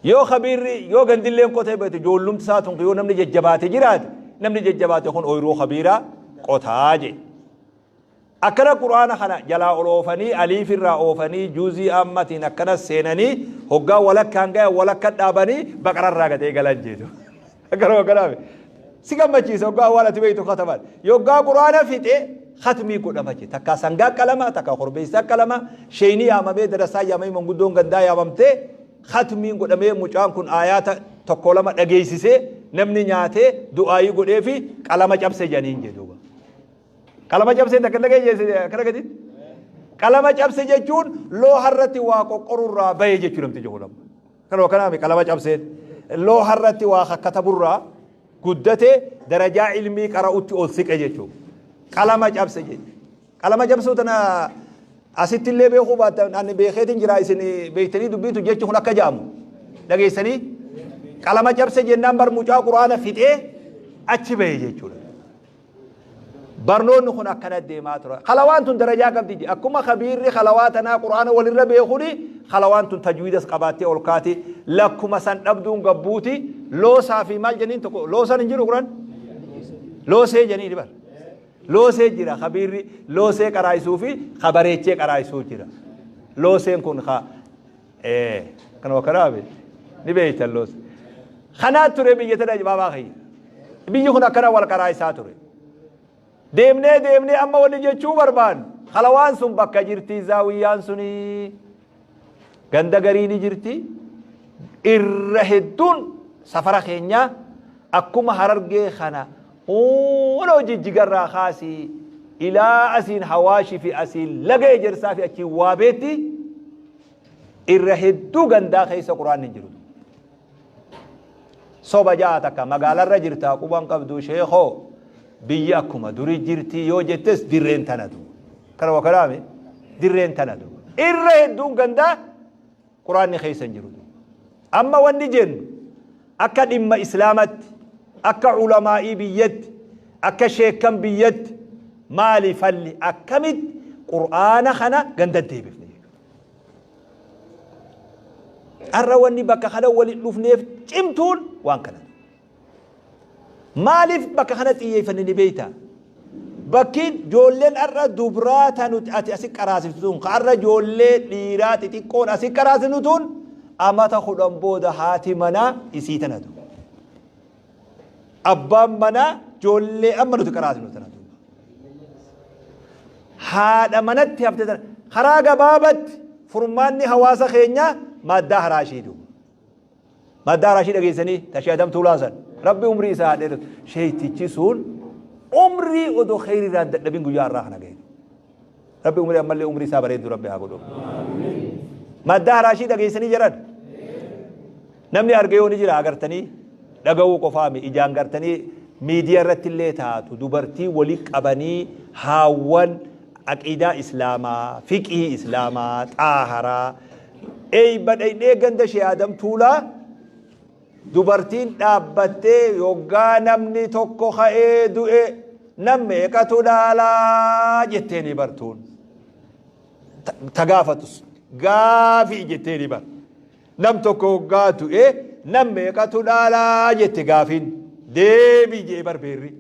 [SPEAKER 1] Yoo khabiirri yoo gandilleen qotee beekte ijoollumti isaa tun yoo namni jajjabaate jiraate namni jajjabaate kun ooyruu khabiiraa qotaa jedhe. Akkana Qur'aana kana jalaa ol oofanii aliif irraa oofanii juuzii ammatiin akkana seenanii hoggaa walakkaan gayan walakka dhaabanii baqararraa gad eegalan jeetu. Akkana akkana si gammachiisa hoggaa waan ati beektu kataban. Yoggaa Qur'aana fixe khatmii godhama jee. Takkaa sangaa qalama takkaa korbeessaa qalama sheeyni yaamamee darasaa yaamamee manguddoon gandaa yaamamtee khatmiin godhamee mucaan kun aayaata tokko lama dhageessisee namni nyaatee du'aayii godhee fi qalama cabse janiin jedhuuba. Qalama cabsee takka dhagee akkana gaditti. Qalama cabse jechuun looha irratti waa qoqqorurraa bahe jechuu namtichi kun amma. Kanuma kanaami qalama cabseen looha irratti waa kakkataburraa guddate darajaa ilmii qara'utti ol siqe jechuudha. Qalama cabse jechuudha. Qalama cabsuu tana asitti illee beekuu baattan ani beekeetiin jira isin beektanii dubbiin tun jechi kun akka jedhamu dhageessanii qalama cabse jennaan bar mucaa quraana fixee achi bahe jechuudha. Barnoonni kun akkana deemaa ture. Halawaan tun darajaa qabdi je. Akkuma kabiirri halawaa tanaa Qur'aana walirra beekuni halawaan tun tajwiidas qabaattee ol kaati. Lakkuma san dhabduun gabbuuti. Loosaa fi maal jeniin tokko loosaan hin jiru Qur'aan? Loosee jeniin bar. Loosee jira kabiirri loosee qaraayisuu fi kabareechee qaraayisuu jira. Looseen kun ka Ee, kanuma kanaafi ni beeytan loos. Kanaa ture biyya tana baabaa kiyya. Biyyi kun akkana wal karaa isaa ture. Deemnee deemnee amma wanni jechuu barbaannu halawaan sun bakka jirti zaawiyyaan suni ganda garii ni jirti. Irra hedduun safara keenyaa akkuma harargee kana hunoo jijjigarraa kaasii ilaa asiin hawaashii fi asiin laga ejersaa fi achiin waabeetti Irra hedduu gandaa keessa quraanni hin jiru. Soba ja'a takka magaalarra jirtaa quban qabdu sheekoo biyyi akkuma duri jirti yoo jettes dirreen tanatu. Kana wakaraami dirreen tanatu. Irra hedduun gandaa quraanni keessa hin jiru. Amma wanni jennu akka dhimma islaamatti Akka ulamaa'ii biyyatti, akka sheekkan biyyatti maali falli akkamitti Qur'aana kana ganda deebifne jechuudha. Har'a wanni bakka kana waliin dhufneef cimtuun waan kana. Maaliif bakka kana xiyyeeffanne ni beektaa? Bakki ijoolleen har'a dubraa ta nuti ati asi qaraasiftu tun ka har'a ijoollee dhiiraa xixiqqoon asi qaraasifnu tun amata 10 booda haati manaa isii tana duuba. Abbaan manaa ijoollee amma nuti qaraasifnu tana duuba. Haadha manatti hafte tana karaa gabaabatti furmaanni hawaasa keenyaa maaddaa haraashii duuba. Maddaa Araashii dhageessanii ta Sheekh Adam Tuulaa san. Rabbi umrii isaa haa dheeratu. Sheektichi sun umrii odoo kheyrii irraa hin dadhabin guyyaa har'aa kana gahe. Rabbi umrii ammallee umrii isaa bareeddu Rabbi haa godhu. Maddaa Araashii dhageessanii jedhan. Namni arge yoo ni jira agartanii dhaga'uu qofaami ijaan gartanii miidiyaa irratti illee taatu dubartii wali qabanii haawwan aqiidaa islaamaa fiqhii islaamaa xaaharaa Eeyba dhaynee ganda Shee Aadam Tuulaa dubartiin dhaabbattee yoggaa namni tokko ka'ee du'e nam meeqatu dhaalaa jetteeni bartuun. Ta gaafatus gaafii jetteeni bar. Nam tokko yoggaa du'e nam meeqatu dhaalaa jette gaafiin. Deebii jee bar beerri.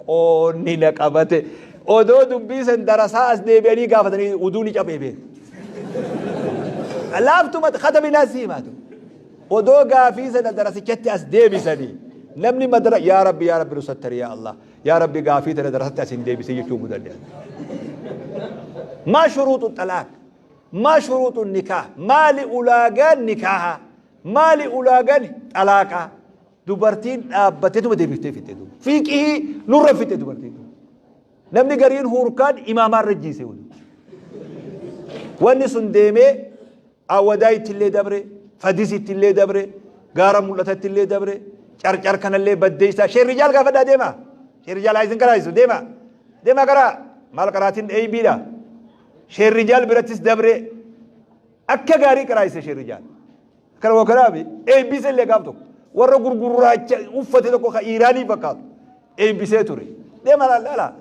[SPEAKER 1] Qoonni na qabate. Odoo dubbii san darasaa as deebi'anii gaafatanii uduu ni cabee beeku. Laaftuma katabinaa si himaatu. Odoo gaafii sana darasichatti as deebisanii namni madara yaa rabbi yaa rabbi nu sattari yaa Allah yaa rabbi gaafii tana darasatti as hin deebisin jechuu mudadhe. Maa shuruuxu xalaaq maa shuruuxu nikaah maali ulaagaan nikaaha maali ulaagaan xalaaqaa Dubartiin dhaabbatteetuma deebiftee fixxe duuba. Fiqihii nurra fixxe dubartiin duuba. Namni gariin huurkaan imaamaarra jiise wali. Wanni sun deemee Awwadaayitti illee dabre, Fadisitti illee dabre, gaara mul'atatti illee dabre, carcar kanallee baddeessaa. Sheerrijaal gaafadhaa deema. Sheerrijaal haa isin karaayisu deema. Deema karaa maal karaatiin eeybiidha. Sheerrijaal birattis dabre akka gaarii karaayise sheerrijaal. Kana waa kanaafi eebbise illee gaaf tokko warra gurgurraacha uffate tokko ka Iiraanii fakkaatu eebbisee ture. Deema laala.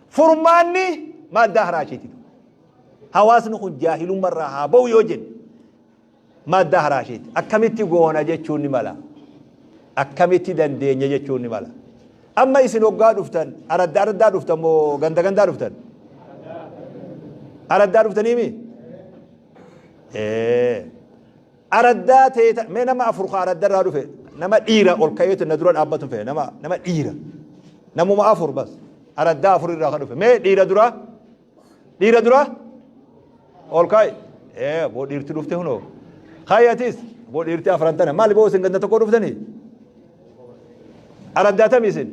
[SPEAKER 1] Furmaanni maaddaa haraashiiti. Hawaasni kun jaahilummarraa haa ba'u yoo jenne maaddaa haraashiiti. Akkamitti goona jechuun ni mala. Akkamitti dandeenya jechuun ni mala. Amma isin hoggaa dhuftan araddaa araddaa dhuftan moo ganda gandaa dhuftan? Araddaa dhuftaniimi? Araddaa teeta mee nama afur ka aradda irraa dhufe nama dhiira ol ka'eetu na dura dhaabbatu fedhe nama nama dhiira namuma afur bas araddaa afur irraa ka dhufe mee dhiira dura dhiira dura ol ka'i ee boo dhiirti dhufte hunoo ka'i atis boo dhiirti afran tana maali boo isin ganda tokko dhuftanii araddaa tami isin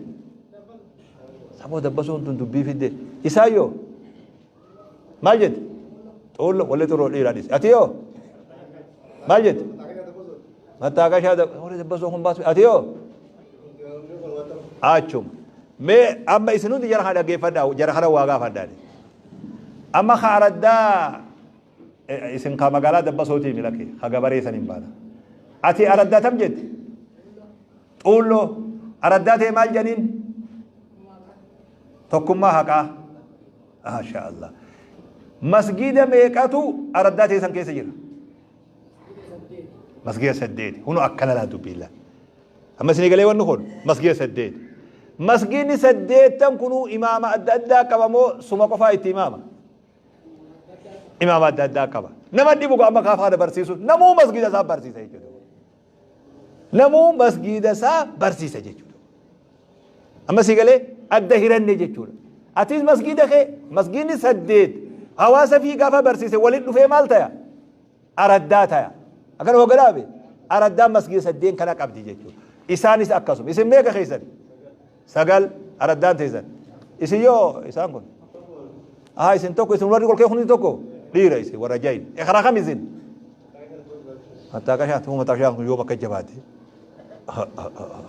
[SPEAKER 1] saboo dabbasoon tun dubbii fidde isaayyoo Maal jette? Xuullo walli xurroo dhiiraa dhisi. Ati yoo? Maal jette? Mattaaqashaa warri dabbasoo kun baasu. Ati yoo? Achuma. Mee amma isin hundi jara kana dhaggeeffadhaa jara kana waa gaafadhaa. Amma ka araddaa isin ka magaalaa dabbasootii milaki ka gabaree san hin baana. Ati araddaa tam jette? Xuulloo. Araddaa ta'e maal jedhaniin? Tokkummaa haqaa. Maasha Allah. Masgiida meeqatu araddaa teessan keessa jira? Masgiida saddeeti. Hunu akkana laa dubbiin laa. Amma isinii galee wanni kun masgiida saddeeti. Masgiidni saddeettan kunuu imaama adda addaa qaba moo suma qofaa itti imaama? Imaama adda addaa qaba. Nama dhibu amma kaafaa kana barsiisu namuu masgiida isaa barsiisa jechuudha. Namuu masgiida isaa barsiisa jechuudha. Amma sii galee adda hiranne jechuudha. Atis masgiida kee masgiidni saddeet hawaasa fi gaafa barsiise waliin dhufee maal taya? Araddaa taya. Akkana hogganaabe araddaan masgiida saddeen kana qabdi jechuudha. Isaanis akkasuma. Isin meeqa keessan? Sagal araddaan teessan. Isin yoo isaan kun. Ahaa isin tokko isin warri kolkee hundi tokko dhiira isin warra jahin. Karaa kam isin? Mattaaqashaa tuu mattaaqashaan kun yoom akka jabaate.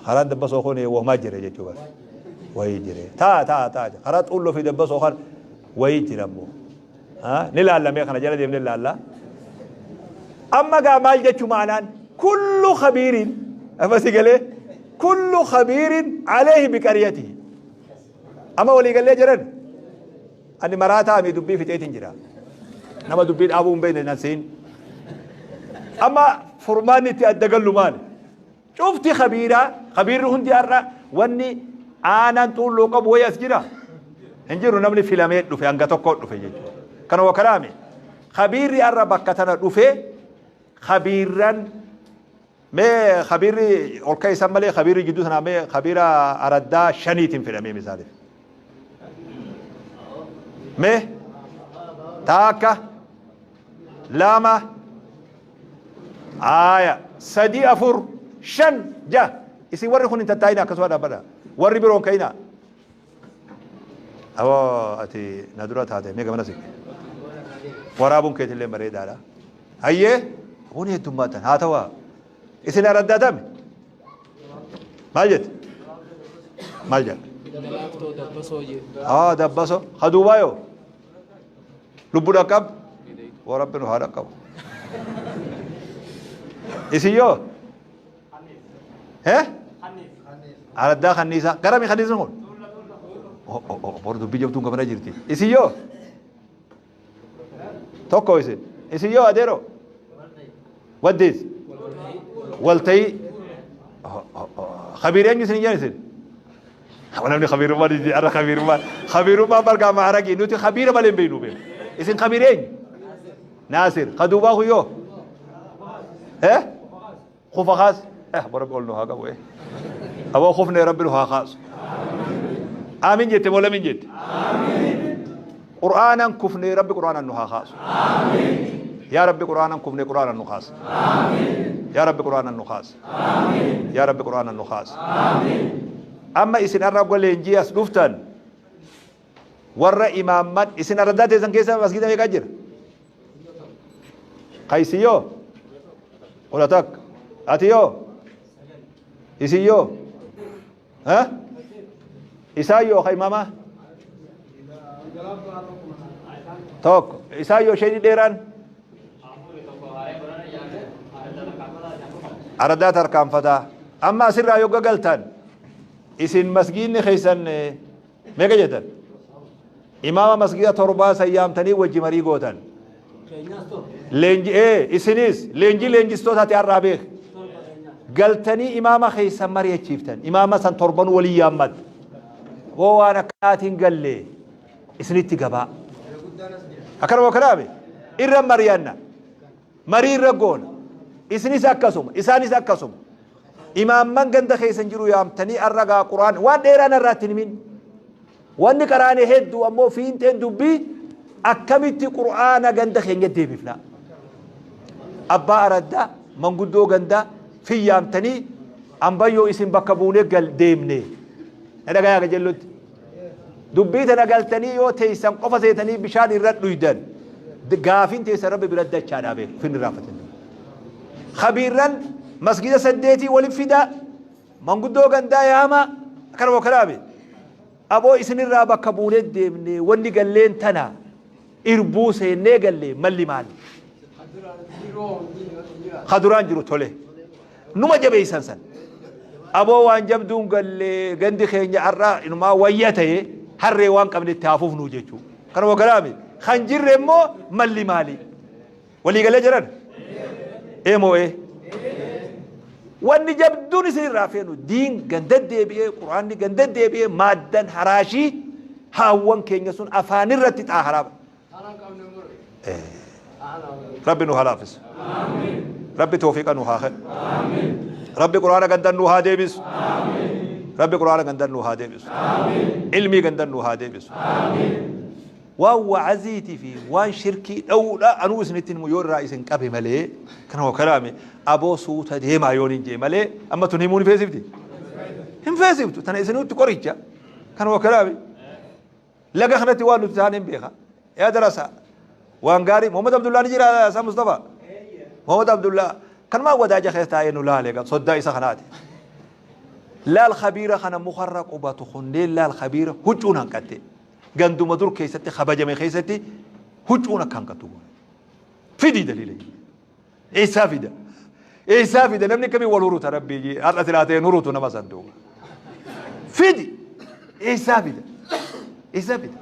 [SPEAKER 1] Karaan dabbasoo kun womaa jira jechuu bara. Wayii jire. Taa taa taa. Karaa xuulloo fi dabbasoo kan wayii jira immoo. Ni laallamee kana jala deemnee laalla. Amma gaa maal jechuu maanaan kullu kabiiriin amma si galee. Kullu khabiirin alayhi biqaryatihi. Amma walii gallee jiran ani maraataa mi dubbii fixeetiin jira. Nama dubbii dhaabuu hin beekne nan siin. Amma furmaanni itti adda gallu maali? Cufti khabiiraa, khabiirri hundi har'a wanni aanaan xuulloo qabu wayi as jira? Hin jiru namni filamee dhufe hanga tokko dhufe jechuudha. Kana wa kalaame. Khabiirri har'a bakka tana dhufe khabiirran mee khabiirri ol ka'isan malee khabiirri jidduu sanaa mee khabiira araddaa shaniitiin fedhamee misaaliif. Mee taakka lama Aaya 3 4 5 6 isin warri kun hin tattaa'ina akkasuma dhaabbadha warri biroon ka'ina aboo ati na dura taate mee gamana siqe waraabuun keetillee bareedaadha hayyee wani heddummaatan haa ta'u isin araddaatame maal jette maal jedha
[SPEAKER 3] Laaftoo dabbasoo jedhu.
[SPEAKER 1] aa dabbaso kaduubaa yoo Lubbu dhaqqab wa rabbi nu haa dhaqqabu. Isin yoo? Eh? Araddaa kanniisaa. Garami kanniisni kun? Bor dubbii jabduun gamana jirti. Isin yoo? Tokko isin. Isin yoo adeeroo? Waddiis? Waltayii. Khabiir eenyu isin hin jedhan isin? Namni khabiirummaa ni jira khabiirummaa khabiirummaa bargaa maaragii nuti khabiira malee hin beeknu beeku. Isin khabiir eenyu? Naasir. Kaduubaa kuyyoo? Eh? Kufa kaas? Eh rabbi ol nu haa qabu eh. Aboo kufnee rabbi nu haa kaasu. Aamin jette moo lamin jette? Qur'aanan kufnee rabbi qur'aanan nu haa kaasu. Yaa rabbi qur'aanan kufnee qur'aanan nu kaasa. Yaa rabbi qur'aanan nu kaasa. Yaa Rabbi Qur'aanan nu kaasi. Amma isin har'a ogga leenjii as dhuftan warra imaamman isin araddaa teessan keessa masgiida meeqaa jira? Qaysi yoo? 11. Ati yoo? Isin yoo? Ha? Isaan yoo ka imaamaa? Tokko. Isaan yoo isheen dheeraan? Aradaa tarkaanfataa. Amma asirraa yoo gagaltan isin masgiinni keessan meeqa jettan? Imaama masgiida torbaa san yaamtanii wajji marii gootan. Leenji ee isinis leenjii leenjistootaati har'aa beek. Galtanii imaama keessan mari'achiiftan. Imaama san torban walii yaammat. Hoo waan akkanaatiin galle isinitti gabaa. Akkanuma kanaame irra mari'anna. Marii irra goona. Isinis akkasuma isaanis akkasuma. Imaamman ganda keessan jiru yaamtanii har'a gaa quraan waan dheeraa narraa itti himin. Wanni qaraane hedduu ammoo fiinxeen dubbii akkamitti qur'aana ganda keenya deebifna. Abbaa araddaa manguddoo gandaa fi yaamtanii ambayyoo isin bakka buunee gal deemne. Na dhagayaa qajeellotti. Dubbii tana galtanii yoo teessan qofa seetanii bishaan irra dhuydan gaafiin teessan rabbi bira dachaadhaa beeku fin irraanfatin. Khabiirran masgida saddeetii waliin fidaa manguddoo gandaa yaamaa akkana moo kanaami aboo isinirraa bakka buunee deemne wanni galleen tana irbuu seennee galle malli maali? Ka duraan jiru tole. Numa jabeessan san. Aboo waan jabduun galle gandi keenya har'a inumaa wayya ta'e harree waan qabne itti haa fufnu jechuu. Kanuma kanaami. Kan jirre immoo malli maali? Walii galee jiran? Ee moo ee? Wanni jabduun isin irraa feenu diin ganda deebi'ee quraanni ganda deebi'ee maaddan haraashii haawwan keenya sun afaanirratti xaaharaa. Rabbi nu haa laaffisu. Rabbi toofiqa nu haa kennu. Rabbi quraana gandan nu haa deebisu. Rabbi quraana gandan nu haa deebisu. Ilmii gandan nu haa deebisu. Waan wa'aziitii fi waan shirkii dhawuudha anuu isinitti himu yoo irraa isin qabe malee kana hoo kalaame aboo suuta deemaa yoon hin jee malee amma tun himuu ni feesifti. Hin feesiftu tana isinutti qoricha kana hoo kalaame. Laga kanatti waan nuti taane hin beeka. Yaa darasa waan gaarii Muhammad Abdullaa ni jira isaa Mustafa. Muhammad Abdullaa kanumaa wadaaja keessa taa'ee nu laale soddaa isa kanaati. Laal khabiira kana mukarra qubatu kunneen laal khabiira huccuun hanqatte. Ganduma dur keessatti kabajame keessatti huccuun akka hanqattu goone. Fidii daliila. Eessaa fida? Eessaa fida namni akkamii wal huruta rabbii jee har'a silaa ta'e hin hurutu nama san duuba. Fidi eessaa fida eessaa fida.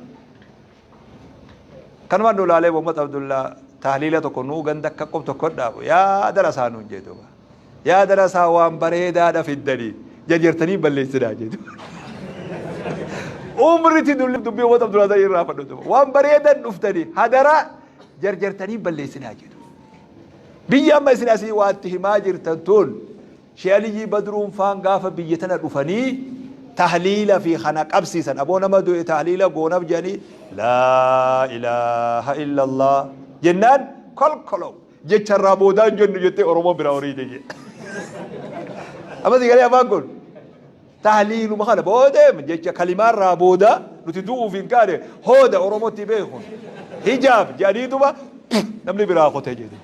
[SPEAKER 1] Kanumaan nu laalee Muhammad Abdullaa tahliila tokko nuu ganda akka qob tokko dhaabu yaa darasaa nuun jee duuba. Yaa darasaa waan bareedaadha fiddanii jarjartanii balleessinaa jee duuba. Umriti dulli dubbii Muhammad Abdullaa san irraa fadhu duuba. Waan bareedan dhuftanii hadaraa jarjartanii balleessinaa jee duuba. Biyyi amma isin asii waa itti himaa jirtan tun Shee Aliyyii Badruun faan gaafa biyya tana dhufanii tahliila fi kana qabsiisan aboo nama du'e tahliila goonaf jedhanii laa ilaaha illallah jennaan kolkolow jecha irraa boodaa hin jennu jettee Oromoon biraa horiite jee. Amma si galee afaan kun tahliiluma kana boodee jecha kalimaa irraa boodaa nuti du'uuf hin kaane hooda Oromootti beekun hijaab jedhaniituma namni biraa kotee jedhe.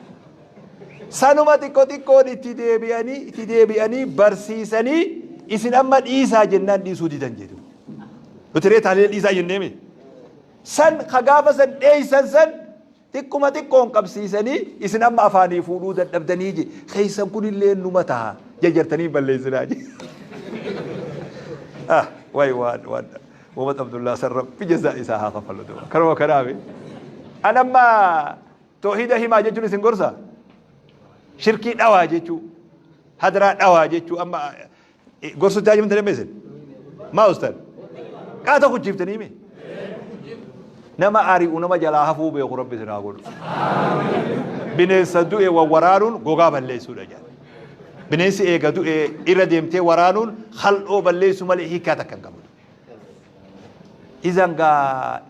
[SPEAKER 1] Sanuma xiqqo xiqqoon itti deebi'anii itti deebi'anii barsiisanii isin amma dhiisaa jennaan dhiisuu didan jedhu. Nuti ree tahliila dhiisaa jenneemi. San ka gaafa san dheeysan san xiqquma xiqqoon qabsiisanii isin amma afaanii fuudhuu dadhabdanii je keessan kunillee numa taha jarjartanii balleessinaa je. Ah way waan waan Muhammad Abdullah san rabbi jazaa isaa haa kafalu duuba. Kanuma kanaafi. An amma Toohida himaa jechuun isin gorsa? Shirkii dhawaa jechuu, hadraa dhawaa jechuu amma gorsutti haajamtan amma isin? Maa ustan? Qaata kuchiiftanii mee? Nama ari'u nama jalaa hafuu beeku rabbi isin haa godhu. Bineensa du'e wawwaraanuun gogaa balleessuudha jedha. Bineensi eega du'e irra deemtee waraanuun kal'oo balleessu malee hiikaa takka hin qabu. Izan gaa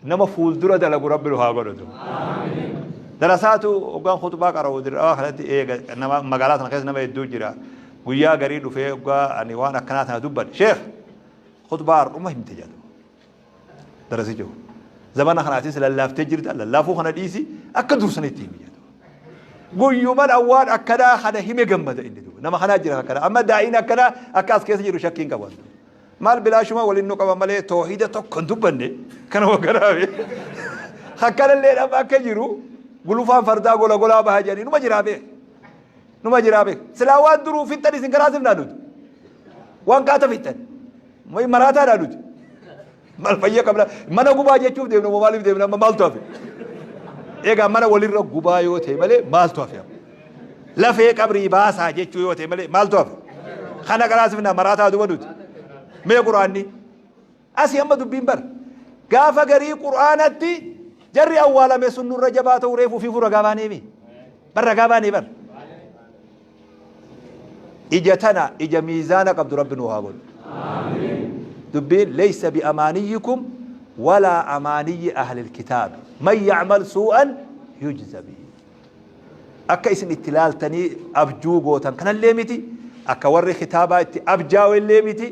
[SPEAKER 1] Nama fuuldura dalagu Rabbi nu haa godhatu. Darasaatu hoggaan khutbaa qara'u dirqama kanatti eega nama magaalaa tana keessa nama hedduu jira. Guyyaa garii dhufee hoggaa ani waan akkanaa tana dubbadhe. Sheekh khutbaa har'uma himte jedhu. Darasichi kun. Zamana kana atis lallaaftee jirta lallaafuu kana dhiisi akka dursanitti himi jedhu. Guyyuman waan akkanaa kana hime gammada inni duuba. Nama kanaa jira akkanaa. Amma daa'iin akkanaa akka as keessa jiru shakkiin qabu. Maal bilaashuma waliin nu qaba malee toohida tokko hin dubbanne kana waggaraabe. Akkanallee dhaba akka jiru gulufaan fardaa gola golaa baha jedhanii numa jiraa beek. Numa jiraa beek. Silaa waan duruu fixxan isin karaa sifnaa nuti. Waan qaata fixxan. Maraataadhaa nuti. Maal fayya qabna mana gubaa jechuuf deemna moo maaliif deemna amma maaltu hafe? Egaa mana walirra gubaa yoo ta'e malee maaltu hafe amma? Lafee qabrii baasaa jechuu yoo ta'e malee maaltu hafe? Kana qaraasifna maraataa duba nuti. Mee quraanni asii amma dubbiin bara. Gaafa garii quraanatti jarri awwaalame sun nurra jabaa ta'uu reefu ofiifuu ragaa baaneemi. Bar ragaa baanee bar. Ija tana ija miizaana qabdu Rabbi nuu haa godhu. Dubbiin laysa bi amaaniyyikum walaa amaaniyyi ahlil kitaabi. Man ya'mal suu'an yujza bihi. Akka isin itti laaltanii abjuu gootan kanallee miti. Akka warri kitaabaa itti abjaawellee miti.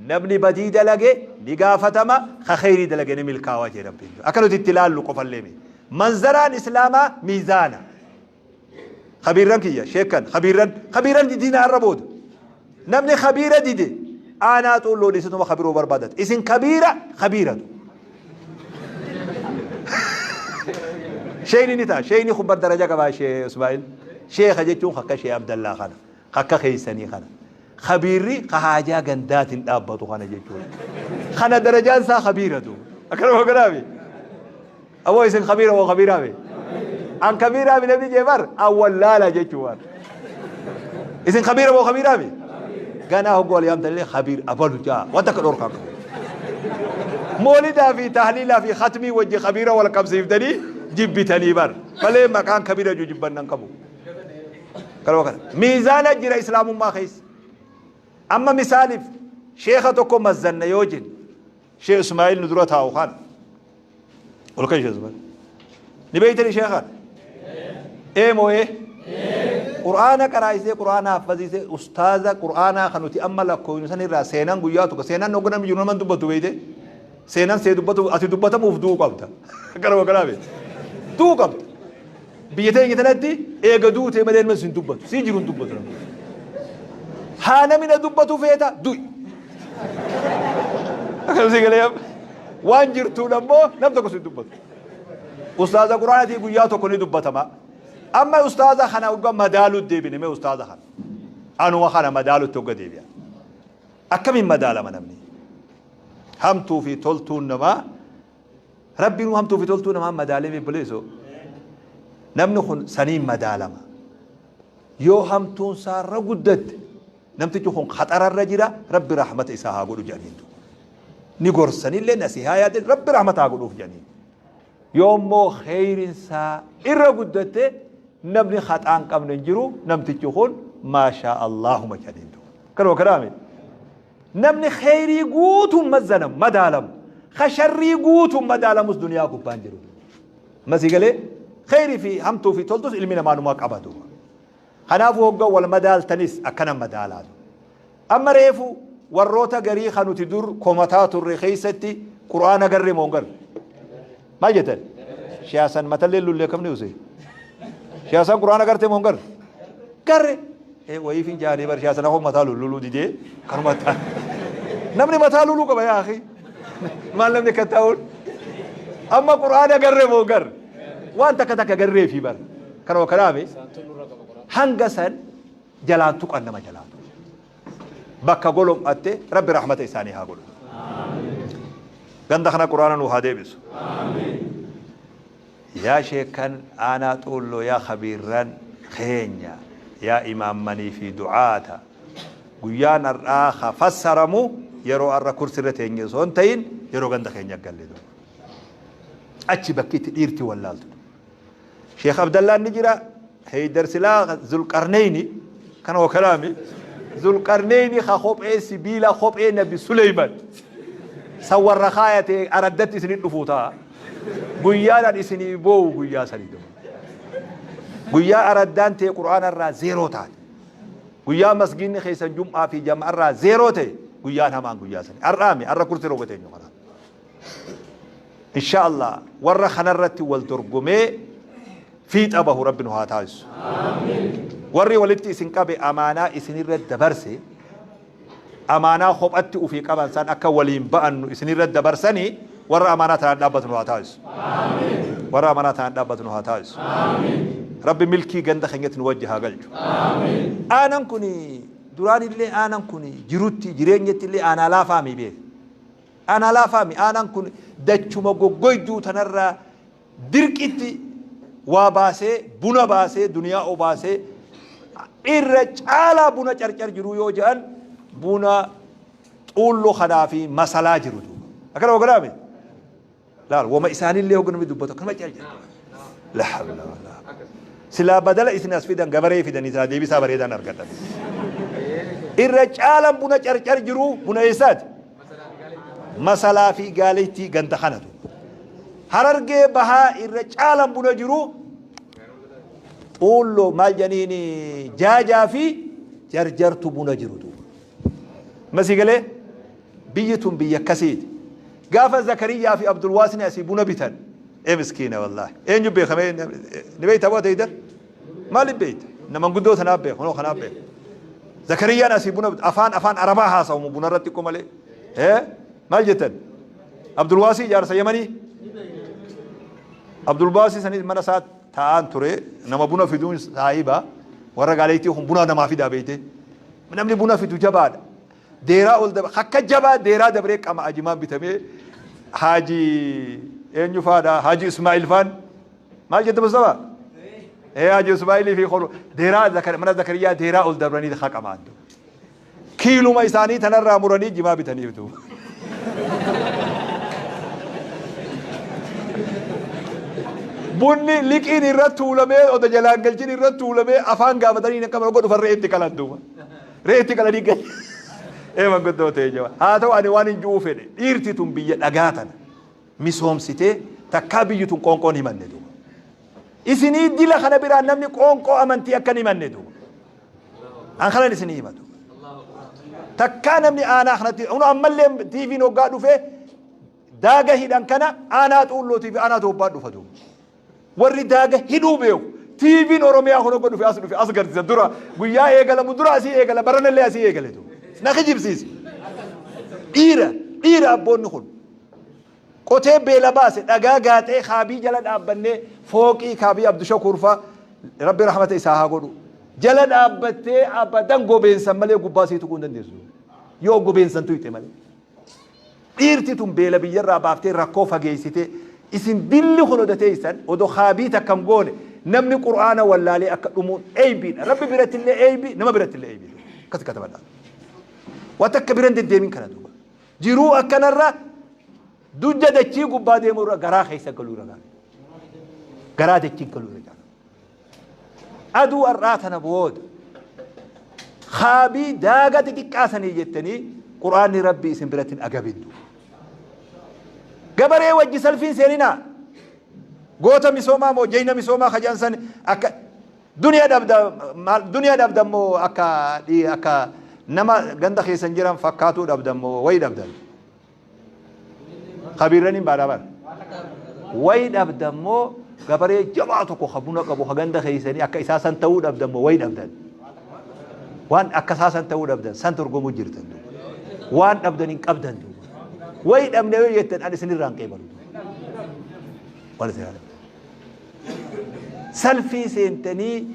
[SPEAKER 1] Namni badii dalage ni gaafatama, ka kheyrii dalage ni milkaawa jee Rabbiin. Akka nuti itti laallu qofallee miti. Manzaraan Islaamaa miizaana. Khabiirran kiyya sheekkan khabiirran khabiirran didiina har'a booda. Namni khabiira dide aanaa xuulloo dhiisatuma khabiroo barbaadata. Isin kabiira khabiiratu. Sheeyni ni ta'a. Sheeyni kun bar daraja qabaa shee Ismaa'il. Sheeka jechuun akka shee Abdallaa kana. Akka keessanii kana. Khabiirri ka haajaa gandaatiin dhaabbatu kana jechuudha. Kana darajaan isaa khabiiratu. Akkanuma kanaafi. Aboo isin kabiira moo kabiiraa mi? An kabiiraa mi namni jee bar an wallaala jechuu bar. Isin kabiira moo kabiiraa mi? Ganaa hoggoo wal yaamtan illee kabiir abalu jaa wanta akka dhorkaa qabu. Moolidaa fi tahliilaa fi khatmii wajji kabiira wal qabsiiftanii jibbitanii bar. Malee maqaan kabiira juu jibbannan qabu. Kanuma kana. Miizaana jira islaamummaa keessa. Amma misaaliif sheekha tokko mazzanna yoo jenne Sheekh Ismaa'il nu dura taa'u kana. Ol ka'i Sheekh Ismaa'il. Ni beeytani sheekh kana? Ee moo ee? Qur'aana qaraayisee qur'aana haffasiisee ustaaza qur'aanaa kan nuti amma lakkooynu san irraa seenan guyyaa tokko seenan hogga namni jiru naman dubbatu beeyte seenan see dubbatu ati dubbatamuuf du'uu qabda. Akkana kanaa beekte. Du'uu qabda. Biyya teenya tanatti eega duutee malee namni sin dubbatu. Sii jiru hin dubbatu namni. Haa namni na dubbatu feeta du'i. Akkasii galee waan jirtuun ammoo nam tokko sin dubbatu. Ustaaza Quraanatii guyyaa tokko ni dubbatama. Amma ustaaza kana hogga madaaluutti deebine, mee ustaaza kana anuma kana madaaluutti hogga deebi'a. Akkamiin madaalama namni? Hamtuu fi toltuun namaa Rabbiin hamtuu fi toltuu namaa madaalee beebboleessoo. Namni kun saniin madaalama. Yoo hamtuun isaarra guddatte, namtichi kun khaxararra jira, Rabbi rahmata isaa haa godhu jedhaniin duuba. Ni gorsanillee, nasihaa yaadan, Rabbi rahmata haa godhuuf jedhaniin. Yoo immoo kheyrin isaa irra guddatte, namni khaxaa hin qabne hin jiru, namtichi kun maashaa Allaahuma jedhaniin duuba. Kanuma kanaami. Namni kheyrii guutuun mazzanamu, madaalamu, ka sharrii guutuun madaalamus duniyaa gubbaan jiru. Masii galee kheyrii fi hamtuu fi toltus ilmi namaa numa qaba duuba. Kanaafuu hogga wal madaaltanis akkana madaalaa. Amma reefu warroota garii kan nuti dur komataa turre keessatti Qur'aana garree moo hin garre? Maal jettan? Shiyaasan matallee lullee kamni usee? Shiyaasan Qur'aana gartee moo hin garre? Garre. Ee wayii fin jaanii bar shiyaasan akkuma mataa lulluluu didee kanuma ta'a. Namni mataa luluu qaba yaa akhi. Maal namni akka ta'uun? Amma Qur'aana garree moo hin garre? Waan takka takka garree fi bar. Kanuma kanaami hanga san jalaan tuqan nama jalaa tuqan. Bakka golom'atte Rabbi rahmata isaanii haa godhu. Ganda kana Qur'aana nuu haa deebisu. Yaa sheekkan aanaa Xuulloo, yaa khabiirran keenya, yaa imaammanii fi du'aata, guyyaan har'aa ka fassaramu yeroo har'a kursirra teenye osoo hin ta'in yeroo ganda keenya galle duuba. Achi bakki itti dhiirti wallaaltu. Sheekh Abdallaan ni jira. Heydar silaa Zulqarneyni kana wakalaami. Zulqarneyni ka kophee sibiila, kophee Nabi Suleyman san warra kaayate araddatti isinit dhufuu ta'a. Guyyaan an isinii boo'u guyyaa sanii duuba. Guyyaa araddaan tee Qur'aana irraa zeeroo taate. Guyyaa masgiinni keessan jum'aa fi jam'a irraa zeeroo ta'e, guyyaan hamaan guyyaa sanii. Har'aami har'a kursi roga teenyu kanaa. Insha Allah warra kanarratti wal dorgomee fiixa bahu Rabbi nu haa taasisu. Warri walitti isin qabe amaanaa isinirra dabarse, amaanaa kophatti ufii qaban san akka waliin ba'annu isinirra dabarsanii, warra amaanaa tanaan dhaabbatu nu haa taasisu. Warra amaanaa tanaan dhaabbatu nu haa taasisu. Rabbi milkii ganda keenyatti nu wajji haa galchu. Aanan kun duraan illee, aanan kun jirutti jireenyatti illee aanaa laafaa mi beeka. Aanaa laafaa mi? Aanaan kun dachuma goggoyduu tanarraa dirqitti waa baasee, buna baasee, duniyaa obaasee, irra caalaa buna Carcar jiruu yoo jedhan buna Xuulloo kanaa fi Masalaa jiru duuba. Akkana hogganaame? Laal, wama isaanillee hogga namni dubbatu akkanuma cal jedha. La hawla wala. Silaa badala isin as fidan gabaree fidanii silaa deebisaa bareedaan argadhan. Irra caalaan buna Carcar jiru buna eessaati? Masalaa fi Gaaleettii ganda kanatu. Harargee Bahaa irra caalaan buna jiru Xuulloo, maal jedhaniin, Jaajaa fi Jarjartu buna jiru duuba. Masii galee biyyi tun biyya akkasiiti. Gaafa Zakariyyaa fi Abdulwaasni asii buna bitan. Ee miskiina wallaahi. Eenyu beekamee ni beekta bu'aa ta'e dar? Maaliif beekta? Nama guddoo tanaaf beeku, kunoo kanaaf beeku. Zakariyyaan asii buna bitu, afaan Arabaa haasawamu buna irratti xiqqoo malee. Ee maal jettan? Abdulwaasii jaarsa Yamanii. Abdulbaasii sanis mana isaa taa'aan ture, nama buna fiduun saahiba, warra gaaleettii kun buna namaa fidaa beekte. Namni buna fidu jabaadha. Deeraa ol dabre akka jabaa deeraa dabree qama ajimaan bitamee, Haaji eenyu faadha, Haaji Ismaa'il faan, maal jette Mustafa? Ee, Haaji Ismaa'ilii fi koru deeraa mana Zakariyaa deeraa ol dabranii haqamaan kiiluma isaanii tanarraa muranii jimaa bitaniif duuba. Bunni liqiin irra tuulamee oda jalaan galchin irra tuulamee afaan gaafatanii akka mana godhu re'eetti qalan duuba. Re'eetti qalanii gal. Ee manguddoo ta'e jaba. Haa ta'u, ani waan hin ju'uu fedhe, dhiirti tun biyya dhagaa tana misoomsitee takkaa biyyi tun qoonqoon himanne duuba. Isinii dila kana biraan namni qoonqoo amantii akka hin himanne duuba. An kanan isinii hima duuba. Takkaa namni aanaa kanatti kun ammallee TV'n hoggaa dhufee daaga hidhan kana aanaa Xuullootii fi aanaa Toobbaa dhufa duuba. Warri daaga hidhuu beeku. TV'n Oromiyaa kun hogga dhufe as dhufe as garsiisa, dura guyyaa eegalamu dura asii eegala, baranallee asii eegale duuba. Na kijibsiise. Dhiira dhiira abboonni kun. Qotee beela baase, dhagaa gaaxee kaabii jala dhaabbannee fooqii kaabii Abdushakuur fa'a. Rabbi rahmata isaa haa godhu. Jala dhaabbattee abadan gobeensan malee gubbaa sii tuquu hin dandeessu. Yoo gobeensan tuyxe malee. Dhiirti tun beela biyyarraa baaftee rakkoo fageessitee isin dilli kun oda teessan odoo kaabii takka hin goone namni qur'aana wallaalee akka dhumuun eeybiidha. Rabbi birattillee eeybii nama birattillee eeybiidha. Akkasi katabadha. Waan takka bira hin deddeemin kana duuba. Jiruu akkanarra dugda dachii gubbaa deemuu irra garaa keessa galuu irra gaarii. Garaa dachii galuu irra caala. Aduu har'aa tana booda kaabii daaga xixiqqaa sanii jettanii qur'aanni rabbii isin biratti hin agabin duuba. Gabaree wajji salfiin seeninaa. Goota misoomaa moo jeyna misoomaa kajaan san akka duniya dhabda maal duniya dhabda immoo akka akka nama ganda keessan jiran fakkaatuu dhabda immoo wayi dhabdan. Kabiirraniin baadhaa bara. Wayi dhabda immoo gabaree jabaa tokko ka buna qabu ka ganda keessanii akka isaa san ta'uu dhabda immoo wayi dhabdan. Waan akka isaa san ta'uu dhabdan san dorgomuu jirtan duuba. Waan dhabdan hin qabdan duuba. Wayi dhabne yoo jettan ani isinirraa hin qeebalu. Waan isin Salfii seentanii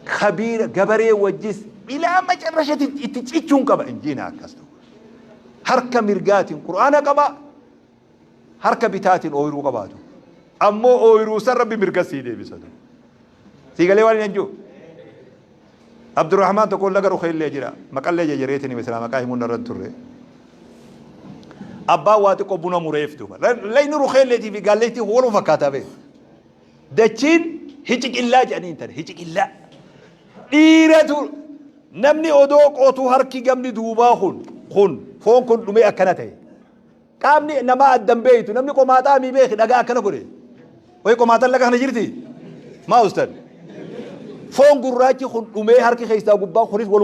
[SPEAKER 1] kabiira gabaree wajjis ilaa macarrashatti itti cichuun qaba injiina akkas ta'u. Harka mirgaatiin qur'aana qaba, harka bitaatiin ooyruu qabaatu. Ammoo ooyruu san rabbi mirga sii deebisatu. Sii galee waan hin jiru. Abdurrahmaan tokko laga rukeellee jira. Maqallee jejereetiin hime silaa maqaa himuun irra hin turre. Abbaan waa xiqqoo buna mureef duuba. Layni rukeelleetii fi gaalleettii waluma fakkaataa beeku. Dachiin hiciqillaa jedhanii hin tane hiciqillaa. Dhiiratu namni odoo qotuu harki gamni duubaa kun kun foon kun dhumee akkana ta'e. Qaamni namaa addan beektu namni qomaaxaa mii beeki dhagaa akkana godhe. Wayi qomaaxaan laga kana jirti? Maa ustan? Foon gurraachi kun dhumee harki keessaa gubbaa kunis waluma.